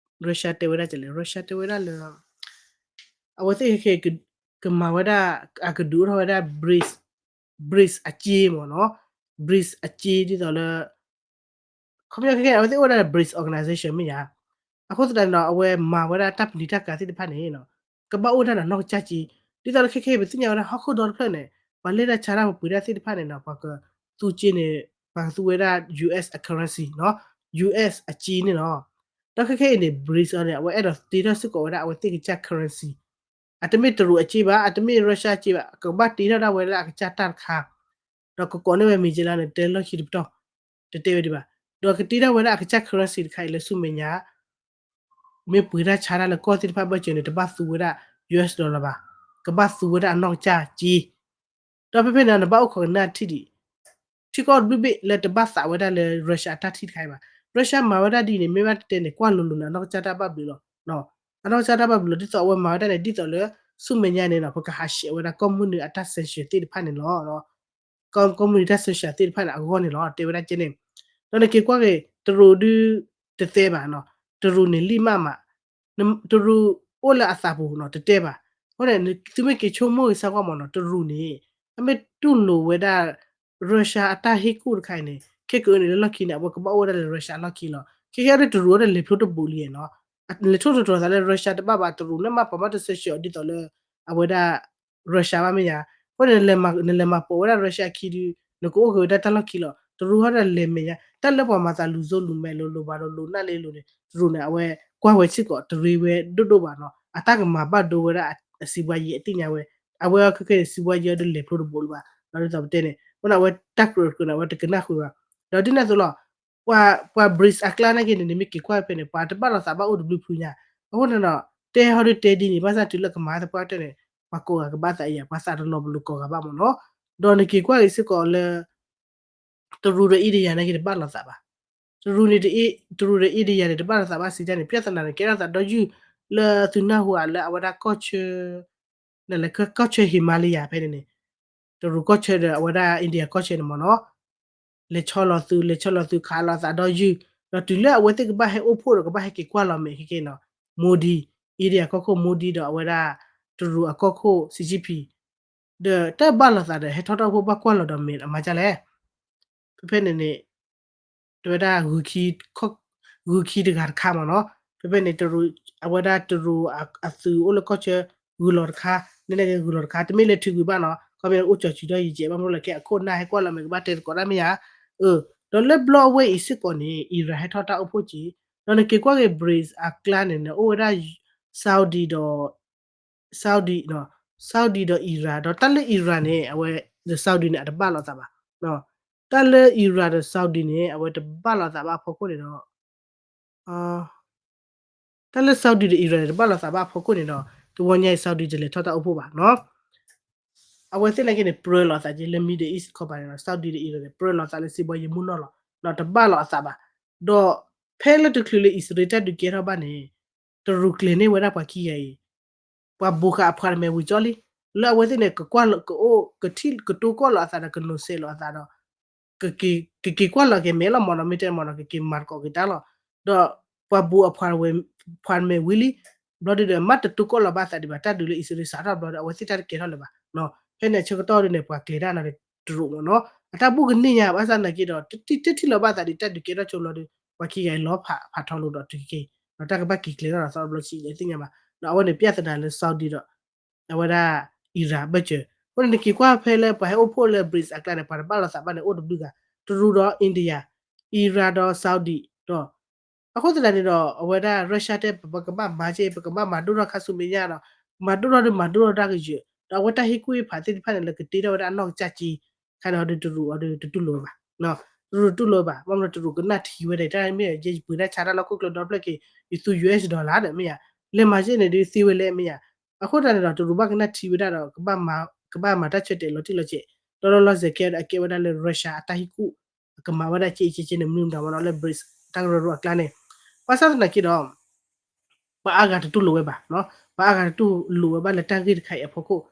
Russia တဲဝဲဒၣ်ကလဲၣ်, Russia တဲဝဲဒၣ်လၢ အဝဲသ့ၣ်ခဲခဲ ကမၤဝဲဒၣ် အကဒုးအိၣ်ထီၣ်ဝဲဒၣ် BRICS, BRICS အစ့မ့ၢ်နီၤ, BRICS အစ့ဒ်သိးလၢ ခီပညီခဲခဲ အဝဲသ့ၣ်အိၣ်ဝဲဒၣ်လၢ BRICS organization မ့ၢ်ယါ, အဃိသတးန့ၣ်ဒီး အဝဲမၤဝဲဒၣ်တၢ်ပနံာ်တၢ်ကၤသ့ၣ်တဖၣ်န့ၣ်နီၤ, ကဘၣ်အိၣ်ဒၣ်ဒီးနီၢ်ကစၢ်စ့, ဒ်သိးလၢခဲခဲအံၤ ပသ့ၣ်ညါဝဲဒၣ်ဟီၣ်ခိၣ်ဒီတဖျၢၣ်န့ၣ် ပှၤလဲၤတၢ်ဆါတၢ်ပှ့ၤတၢ်သ့ၣ်တဖၣ်န့ၣ်နီၤ ပှၤကသူစ့န့ၣ် ပှၤကသူဝဲဒၣ် US အ currency နီၤ, US အစ့န့ၣ်လီၤ. ဒီးခဲခဲအံၤန့ၣ် BRICS အံၤန့ၣ် အဝဲအဲၣ်ဒိးတ့ထီၣ်စ့ၢ်ကီးဝဲဒၣ်အဝဲသ့ၣ်ကစၢ် currency အတမ့ၢ်တရူးအစ့ဘၣ်, အတမ့ၢ် Russia အစ့ဘၣ်, ကဘၣ်တ့ထီၣ်ဒၣ်ဝဲဒၣ်အကစၢ်တၢ်တခါ, ဒီးကကိးန့ၢ်ဝဲမံၤကဲလါန့ၣ် တဲလီၢ်ခံတပတီၢ်, တတဲဝဲဒံးဘၣ်, ဒီးကတ့ထီၣ်ဝဲဒၣ်အကစၢ် currency တခါအံၤလၢဆူမဲာ်ညါ မ့ၢ်ပှ့ၤတၢ်ဆါတၢ်လၢကီၢ်သ့ၣ်တဖၣ်ဘၢၣ်စၢၤန့ၣ် တဘၣ်သူဝဲဒၣ် US dollar ဘၣ်, ကဘၣ်သူဝဲဒၣ်အနီၢ်ကစၢ်စ့, ဒီးဖဲဖဲန့ၣ် နဘၣ်အိၣ်ခိးကနၣ်ထံၣ်ဒံး, ထံကီၢ်တဘ့ၣ်ဘ့ၣ်လၢတဘၣ်သးဝဲဒၣ်လၢ Russia အတၢ်ထံၣ်တခါအံၤဘၣ်, Russia မၤဝဲဒၣ်ဒ်န့ၣ် မ့ၢ်ဘၣ်တဲန့ၣ် ကွၢ်လိၤလိၤန့ၣ် အနီၢ်ကစၢ်တၢ်ဘၣ်ဘျုးလီၤ. အနီၢ်ကစၢ်တၢ်ဘၣ်ဘျုးလီၤ ဒ်သိးအဝဲမၤဝဲဒၣ်န့ၣ် ဒ်သိးလၢ ဆူမဲာ်ညါန့ၣ်နီၤ ပကဟးဆှဲးဝဲဒၣ်ကီၢ်မုၢ်နုာ်အတၢ် sanction သ့ၣ်တဖၣ်န့ၣ်လီၤ. ကီၢ်မုၢ်နုာ်တၢ် sanction သ့ၣ်တဖၣ်န့ၣ် အဂီၢ်န့ၣ်လီၤ တဲဝဲဒၣ်ကဲန့ၣ်. ဒီးနက့ၤကွၢ်က့ၤ တရူးဒု တတဲဘၣ်နီၤ, တရူးန့ၣ်လံၣ်မးမး, တရူးအိၣ်လၢအသးပူၤနီၤ တတဲဘၣ်. အဃိန့ၣ် သုမ့ၢ်က့ၤဆိကမိၣ်ဂ့ၤစၢ်ကွၢ်မးနီၤ တရူးန့ၣ် အမ့ၢ်တူၢ်လိာ်ဝဲဒၣ် Russia အတၢ်ဟ့ၣ်ကူၣ်တခါအံၤန့ၣ် ခဲကနံၣ်အံၤန့ၣ် လၢလီၢ်ခံန့ၣ် အဝဲကဘၣ်အိၣ်ဝဲဒၣ်လၢ Russia အလီၢ်ခံလီၤ. ခဲကနံၣ်အံၤဒ်တရူးအိၣ်ဒၣ်လဲၤဖျိတဘူးလံနီၤ, လဲၤထိၣ်သတြီၤသးလၢ Russia တဘၣ်ဘၣ် တရူးန့ၣ်မး ပှၤမ့ၢ်တ sanction အီၤဒ်သိးလၢ အဝဲဒၣ် Russia ဘၣ်မ့ၢ်ယါ. အဃိန့ၣ် နလဲၤမၤပိာ်ဝဲဒၣ် Russia အခံဒု နကအိၣ်က့ၤဝဲဒၣ်တၢ်လီၢ်ခံလီၤ. တရူးဟီဒၣ်လဲၤမဲာ်ညါ တၢ်လၢပှၤမၤသးလူၤစိလူၤမဲာ်လိၤလိၤဘၣ်လိၤလိၤနၢ်လ့လိၤန့ၣ် တရူးန့ၣ် အဝဲကွၢ်ဝဲစ့ၢ်ကီးတရံးဝဲဒိၣ်ဒိၣ်ဘၣ်နီၤ, အတၢ်ကမၤဘၣ်ဒိဝဲဒၣ်အစံးဘှါယဲအသ့ၣ်ညါဝဲ, အဝဲအီၤခဲကနံၣ်အံၤ စံးဘှါယဲအီၤဒုလဲၤဖျိတဘူးလၢၤဘၣ်. ဒီးဒ်သိးပတဲန့ၣ် အဃိန့ၣ် အဝဲတၢ်ကြၢးကြၢးန့ၣ် အဝဲတကနၣ်ဃုာ်ဘၣ်. ဒီးဒ်န့ၣ်အသိးလီၤ ပှၤ ပှၤ BRICS အကျါနာ်က့န့ၣ် နမ့ၢ်က့ၤကွၢ်ဖဲန့ၣ် ပှၤတဘၣ်လိာ်သးဘၣ်အိၣ်တဘျုးဖုညါ. အဃိန့ၣ်ဒီး တဲဟီဒုတဲဒ်န့ၣ် ဘၣ်ဆၣ်တုၤလၢကမၤသပှၢ်တၢၢ်န့ၣ် ပှၤကိးဂၤကဘၣ်သးအံၤယါ ပှၤသးတလီၤပလိာ်ကိးဂၤဘၣ်မးနီၤ. ဒီးနက့ၤကွၢ်က့ၤစ့ၢ်ကီးလၢ တရူးဒီး India နာ်က့တဘၣ်လိာ်သးဘၣ်. တရူးန့ၣ် တရူးဒီး India န့ၣ် တဘၣ်လိာ်သးဘၣ်စံးတၢ်န့ၣ် ပြဿနာန့ၣ် ကဲထီၣ်သးဒီယုၢ်လၢသုနၢ်ဟူဧါလၢအဝဲဒၣ်ကီၢ်ဆၢ လၢကီၢ်ဆၢ Himalaya ဖဲန့ၣ်န့ၣ် တရူးကီၢ်ဆၢဒီးအဝဲဒၣ် India ကီၢ်ဆၢန့ၣ်မးနီၤ လဲၤဆီလီၤသု လဲၤဆီလီၤသု ခးလိာ်သးဒီယုၢ် ဒီးတုၤလၢအဝဲသ့ၣ်ကဘၣ်ဟဲအိၣ်ဖှိၣ်ဒီးကဘၣ်ဟဲက့ၤကွၢ်လီၤမဲာ်ခဲက့ၤနီၤ Modi, India ကီၢ်ခိၣ် Modi ဒီးအဝဲဒၣ် တရူးအကီၢ်ခိၣ် Xi Jinping ဒီးတၢ်ဘၣ်လိာ်သးဒီး ဟဲထီၣ်တၢ်အိၣ်ဖှိၣ်ဘၣ်ကွၢ်လီၤဒီးမဲာ်အမၤဒ်လဲၣ်. ဖဲဖဲန့ၣ်န့ၣ် တဝဲဒၣ် ဂုၤခံတဂၤတခါမးနီၤ ဖဲဖဲန့ၣ် အဝဲဒၣ်တရူးအသုးအိၣ်လၢကီၢ်ဆၢ ဂုၤလီၤတခါ န့ၣ်န့ၣ်ဂုၤလီၤတခါ တမ့ၢ်လၢထုးကွံာ်ဘၣ်နီၤ ခီဖျိအိၣ်ကၠီၤစုၤဒီးယံာ်ကဲး ဘၣ်မနုၤလဲၣ် ခဲအခိၣ်နၢ်ဟဲကွၢ်လီၤမဲာ်ကဘၣ်တဲသကိးတၢ်မ့ၢ်ယါ ဒီးလၢဘျီအဝဲအံၤစ့ၢ်ကီးန့ၣ် Iran ဟဲထီၣ်တၢ်အိၣ်ဖှိၣ်က့ၤ ဒီးနက့ၤကွၢ်က့ၤ BRICS အကျါန့ၣ်န့ၣ် အိၣ်ဝဲဒၣ် Saudi ဒီး Saudi နီၤ Saudi ဒီး Iran ဒီးတၢ်လၢ Iran န့ၣ် အဝဲ ဒီး Saudi န့ၣ် အတဘၣ်လိာ်သးဘၣ် တၢ်လၢ Iran ဒီး Saudi န့ၣ် အဝဲတဘၣ်လိာ်သးဘၣ်အဖီခိၣ်န့ၣ်ဒီး တၢ်လၢ Saudi ဒီး Iran န့ၣ် တဘၣ်လိာ်သးဘၣ်အဖီခိၣ်န့ၣ်ဒီး တဝီညါအံၤ Saudi တလဲၤထီၣ်တၢ်အိၣ်ဖှိၣ်ဘၣ်နီၤ အဝဲသ့ၣ်နာ်က့န့ၣ် ပြၢလိာ်အသးက့ၤလၢ Middle East ခီပၤန့ၣ်ဒီး Saudi ဒီး Iran န့ၣ် ပြၢလိာ်အသးလၢစံးဘီယမူနီၢ်လီၤ ဒီးတဘၣ်လိာ်အသးဘၣ် ဒီးဖဲလၢတချုးလၢအံၣ်စရ့လးတၢ်ဒုးကဲထီၣ်ဘၣ်န့ၣ် တရူးကျဲၤန့ၢ်ဝဲဒၣ်ပှၤခံဂၤအံၤ ပှၤဘူးဃာ်အဖှၤတမဲာ်ဝံၤကၠီလံ လၢအဝဲသ့ၣ်န့ၣ် ကကွၢ်လီၤ ကအိၣ် ကထံၣ် ကတိၤကွၢ်လီၤအသးဒီး ကနိးစဲးလီၤအသးဒီး ကက့ၤကွၢ်လီၤက့ၤမဲာ်လီၤမ့ၢ်နီၤ မ့ၢ်တဲမ့ၢ်နီၤ ကက့ၤမၤသကိးက့ၤတၢ်လီၤ ဒီးပှၤဘူးအဖှၤတမဲာ်ဝံၤလံ ဘျီဒုဒီး မ့ၢ်တတိၤကွၢ်လီၤဘၣ်သးဒံးဘၣ် တၢ်ဒုးလၢအံၣ်စရ့လးစးထီၣ်ဘျီဒီး အဝဲသ့ၣ်တၢ်တကဲထီၣ်လၢၤဘၣ် ဖဲန့ၣ်ဆၢကတီၢ်ဒုန့ၣ် ပှၤကျဲၤတၢ်နီၤ တရူးမ့ၢ်နီၤ အတၢ်ဘူၣ်ကန့ၢ်ညါ ဘၣ်ဆၣ်သနာ်က့ဒီး တထံၣ်လီၤဘၣ်သးဒံး တၢ်ဒုးကဲထီၣ်ဆိဘျီဒီး ပှၤခံဂၤအံၤလီၤဖးထီလိာ်ဒီးတုၤက့ၤ ဒီးတၢ်ကဘၣ်က့ၤကျဲၤထီၣ်ဒီးသီတဘျီဆံးလဲၣ်သ့ၣ်ညါဘၣ် ဒီးအဝဲန့ၣ် ပြဿနာ လၢ Saudi ဒီး အဝဲဒၣ် Iran ဘၢၣ်စၢၤ အဃိန့ၣ် နက့ၤကွၢ်ဖဲလၢပှၤဟဲအိၣ်ဖှိၣ်လၢ BRICS အကျါန့ၣ် ပှၤတဘၣ်လိာ်သးဘၣ်န့ၣ် အိၣ်တဘျုးဂၤ တရူးဒီး India, Iran ဒီး Saudi ဒီး အဃိသတးန့ၣ်ဒီး အဝဲဒၣ် Russia တဲ ပကဘၣ်မၤက့ၤ ပကဘၣ်မၤဒိၣ်ထီၣ်ခါဆူမဲာ်ညါဒီး မၤဒိၣ်ထီၣ်ဒီးမၤဒိၣ်ထီၣ်တၢ်ကယၢၤ ဒီးအဝဲတၢ်ဟ့ၣ်ကူၣ်ဟ့ၣ်ဖးသ့ၣ်တဖၣ်န့ၣ် လၢကတ့ထီၣ်ဝဲဒၣ်အနီၢ်ကစၢ်က့ ခါန့ၣ်ဒီးတရူးအီၤဒီးတတူၢ်လိာ်ဝဲဘၣ် တရူးတတူၢ်လိာ်ဝဲဘၣ် ဘၣ်မနုၤတရူးကနၣ်ထံဝဲဒၣ် တၢ်မ့ၢ်ယဲယပှ့ၤတၢ်ဆါတၢ်လီၢ်ခိၣ်ကျၢၢ်ဒီဖျၢၣ်က့ၤ ယသူ US dollar ဒီးမ့ၢ်ယါ လဲၤမၤက့ၤန့ၣ်ဒုးသ့ဝဲလဲၣ်မ့ၢ်ယါ အဃိသတးန့ၣ်ဒီး တရူးဘၣ်ကနၣ်ထံဝဲဒၣ်ဒီး ကဘၣ်မၤတၢ်ဆၢတဲာ်လီၤတံၢ်လီၤဆဲး ဒီးလီၤလီၤဆဲးကဲဒီးအကဲဝဲဒၣ်လၢ Russia အတၢ်ဟ့ၣ်ကူၣ် အကမၤဝဲဒၣ်က့အကဲကဲန့ၣ် မနုၤမတၤဝဲနီၤလၢ BRICS တၢ်ကရၢကရိအကျါန့ၣ် ဘၣ်ဆၣ်သနာ်က့ဒီး ပှၤအါဂၤတတူၢ်လိာ်ဝဲဘၣ်, ပှၤအါဂၤတတူၢ်လိာ်ဝဲဘၣ်လၢတၢ်ဂ့ၢ်တခါအံၤအဖီခိၣ်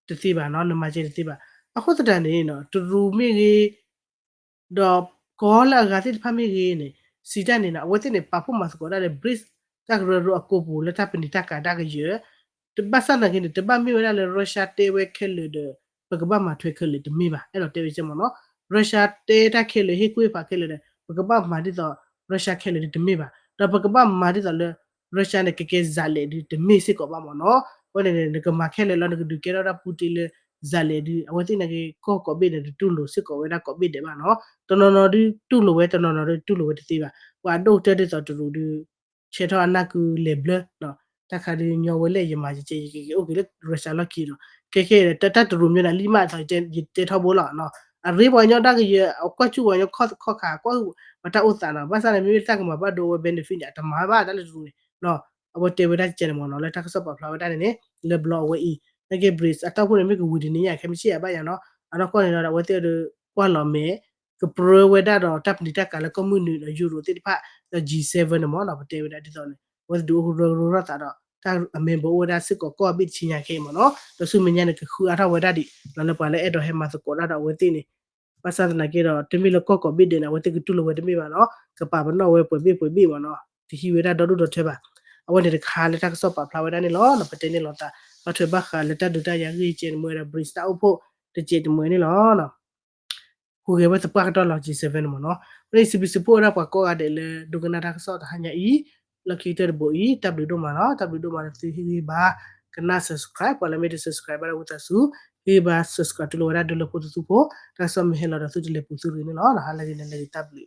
တသ့ဘၣ်နီၤ, နမၤကဲတသ့ဘၣ်. အဃိသတးန့ၣ် တရူးမ့ၢ်ဂ့ၤ ဒီးကိးလၢအဂၤသ့ၣ်တဖၣ်မ့ၢ်ဂ့ၤန့ၣ် စံးတၢ်န့ၣ်နီၤ အဝဲသ့ၣ်န့ၣ် ပာ်ဖှိၣ်မၤသကိးတၢ်လၢ BRICS တၢ်ကရၢကရိအကိပူၤလၢတၢ်ပနံာ်တၢ်ကၤတၢ်ကယၢၤ ဘၣ်ဆၣ်သနာ်က့န့ၣ် တဘၣ်မ့ၢ်ဝဲဒၣ်လၢ Russia တဲဝဲခဲလၢာ်ဒီး ပကဘၣ်မၤထွဲခဲလၢာ်တမ့ၢ်ဘၣ်. အဲၣ်ဒိးတဲဝဲကဲမ့ၢ်နီၤ, Russia တဲတၢ်ခဲလၢာ် ဟ့ၣ်ကူၣ်ဟ့ၣ်ဖးခဲလၢာ်ဒီး ပကဘၣ်မၤဒ်သိး Russia ခဲလၢာ်ဒုတမ့ၢ်ဘၣ်. ဒီးပကဘၣ်မၤဒ်သိးလၢ Russia န့ၣ် ကကဲစးလဲၣ်ဒုတမ့ၢ်စ့ၢ်ကီးဘၣ်မ့ၢ်နီၤ. အဃိန့ၣ် နကမၤခဲလၢာ်လီၤ နကဒုးကဲထီၣ်ဒၣ် Putin လၢစးလဲၣ်ဒု အဝဲသ့ၣ်နာ်က့ ကီၢ်ကိးဘ့ၣ်န့ၣ် တတူၢ်လိာ်စ့ၢ်ကီးဝဲဒၣ်ကိးဘ့ၣ်ဒဲးဘၣ်နီၤ. တနီၤနီၤဒုတူၢ်လိာ်ဝဲ တနီၤနီၤဒုတူၢ်လိာ်ဝဲတသ့ဘၣ်. ပှၤဒိၣ်ကတၢၢ်ဒ်သိးတရူးဒု ဆဲးထီၣ်အနၢ်ကုလဲၤဘျၢ တၢ်ခါဒုးညီဝဲလဲၣ် ယမၤယကဲ ယကက့ၤအိၣ်က့ၤလၢ Russia လီၢ်ခံဒီး ခဲခဲဒီး တၢ်တရူးမ့ၢ်ဒၣ်လံမး ယတဲထီဘိလီၤ. အရ့ပှၤကညီတၢ်ကယဲၢ် အကွၢ်ကူၣ်ပှၤကညီခီၣ်ခါ ကွၢ်ပှၤတၢ်အိၣ်သးနီၤ. ဘၣ်ဆၣ်န့ၣ် မ့မ့ၢ်တၢ်ကမၤဘၣ်ဒိဝဲ benefit န့ၣ် အတမၤဘၣ်တၢ်လၢတရူးန့ၣ် အဝဲတဲဝဲဒၣ်ကဲန့ၣ်မ့ၢ်နီၤ လၢတၢ်ကစီၣ်ပာ်ဖျါဝဲဒၣ်န့ၣ်န့ၣ် လၢဘျီအဝဲအံၤ နာ်က့ BRICS အတၢ်အိၣ်ဖှိၣ်န့ၣ် မ့ၢ်ကဝံၤတနံၤညါ ခဲမုၢ်ဆ့ၣ်ယၤဘၣ်ယၤနီၤ. အနီၢ်ကီၢ်န့ၣ်ဒီး အဝဲသ့ၣ်ဒီးကွၢ်လီၤမဲာ် ကပြၢဝဲဒၣ်ဒီးတၢ်ပနံာ်တၢ်ကၤလၢကီၢ်မုၢ်နုာ်ဒီး Europe သ့ၣ်တဖၣ် ဒီး G seven န့ၣ်မ့ၢ်နီၤ ပတဲဝဲဒၣ်ဒ်သိးန့ၣ် အဝဲသ့ၣ်ဒုးအိၣ်ကရၢကရိထီၣ်သးဒီး တၢ်အ member အိၣ်ဝဲဒၣ်စ့ၢ်ကီးကီၢ်ဘ့ၣ်တဆံညါခဲအံၤမ့ၢ်နီၤ, ဒီးဆူမဲာ်ညါန့ၣ် ကဃုအါထီၣ်ဝဲဒၣ်ဒံး လီၤလၢပှၤလၢအဲၣ်ဒိးဟဲမၤသကိးတၢ်ဒီးအဝဲသ့ၣ်န့ၣ်, ဘၣ်ဆၣ်သနာ်က့ဒီး တမ့ၢ်လၢကီၢ်ကိးဘ့ၣ်ဒဲးန့ၣ် အဝဲသ့ၣ်ကတူၢ်လိာ်ဝဲတမ့ၢ်ဘၣ်နီၤ, ကပာ်ပနီၣ်ဝဲပှဲၤဘ့ၣ်ပှဲၤဘ့ၣ်မ့ၢ်နီၤ, တဟံးဝဲဒၣ်ဒီဒူၣ်ဒီထၢဘၣ်. အဝဲန့ၣ်တခါလၢတၢ်ကစီၣ်ပာ်ဖျါဝဲဒၣ်န့ၣ်လီၤ. ပတဲန့ၣ်လီၤသး ဘၣ်ထွဲဘၣ်ဃးလၢတၢ်ဒုးတၢ်ယၤဂ့ၢ်ကဲန့ၣ် မ့ၢ်ဝဲဒၣ် Brits တၢ်အိၣ်ဖှိၣ်တကဲးတမှဲၤန့ၣ်လီၤ. ဟူးဂဲၤဝဲသပှၢ်ကတီၢ်လီၤ G seven န့ၣ်မ့ၢ်နီၤ. အဃိန့ၣ် စံးဘျုးစံးဖှိၣ်ဝဲဒၣ်ပှၤကိးဂၤဒဲးလၢဒိကနၣ်တၢ်ကစီၣ်တဟါညါအံၤ, လီၢ်ခံကတၢၢ်တဘိအံၤ တၢ်ဘျုးဒိၣ်မးနီၤ, တၢ်ဘျုးဒိၣ်မးလၢသုဟ့ၣ်ဂံၢ်ဘါ ကနၣ် subscribe, ပှၤလၢမ့ၢ်တ subscribe ဘၣ်ဒီးဝံသးစူၤ ဟ့ၣ်ဂံၢ်ဘါ subscribe တူၢ်လိာ်ဝဲဒၣ်ဒုလၢဖိသသူဖိ, တၢ်ကစီၣ်မ့ၢ်ဟဲလီၤဒီးသုတလဲၤပူၤသုဂ့ၤန့ၣ်လီၤ. ဟါလၢဂ့ၤ နၤလၢဂ့ၤ တၢ်ဘျုး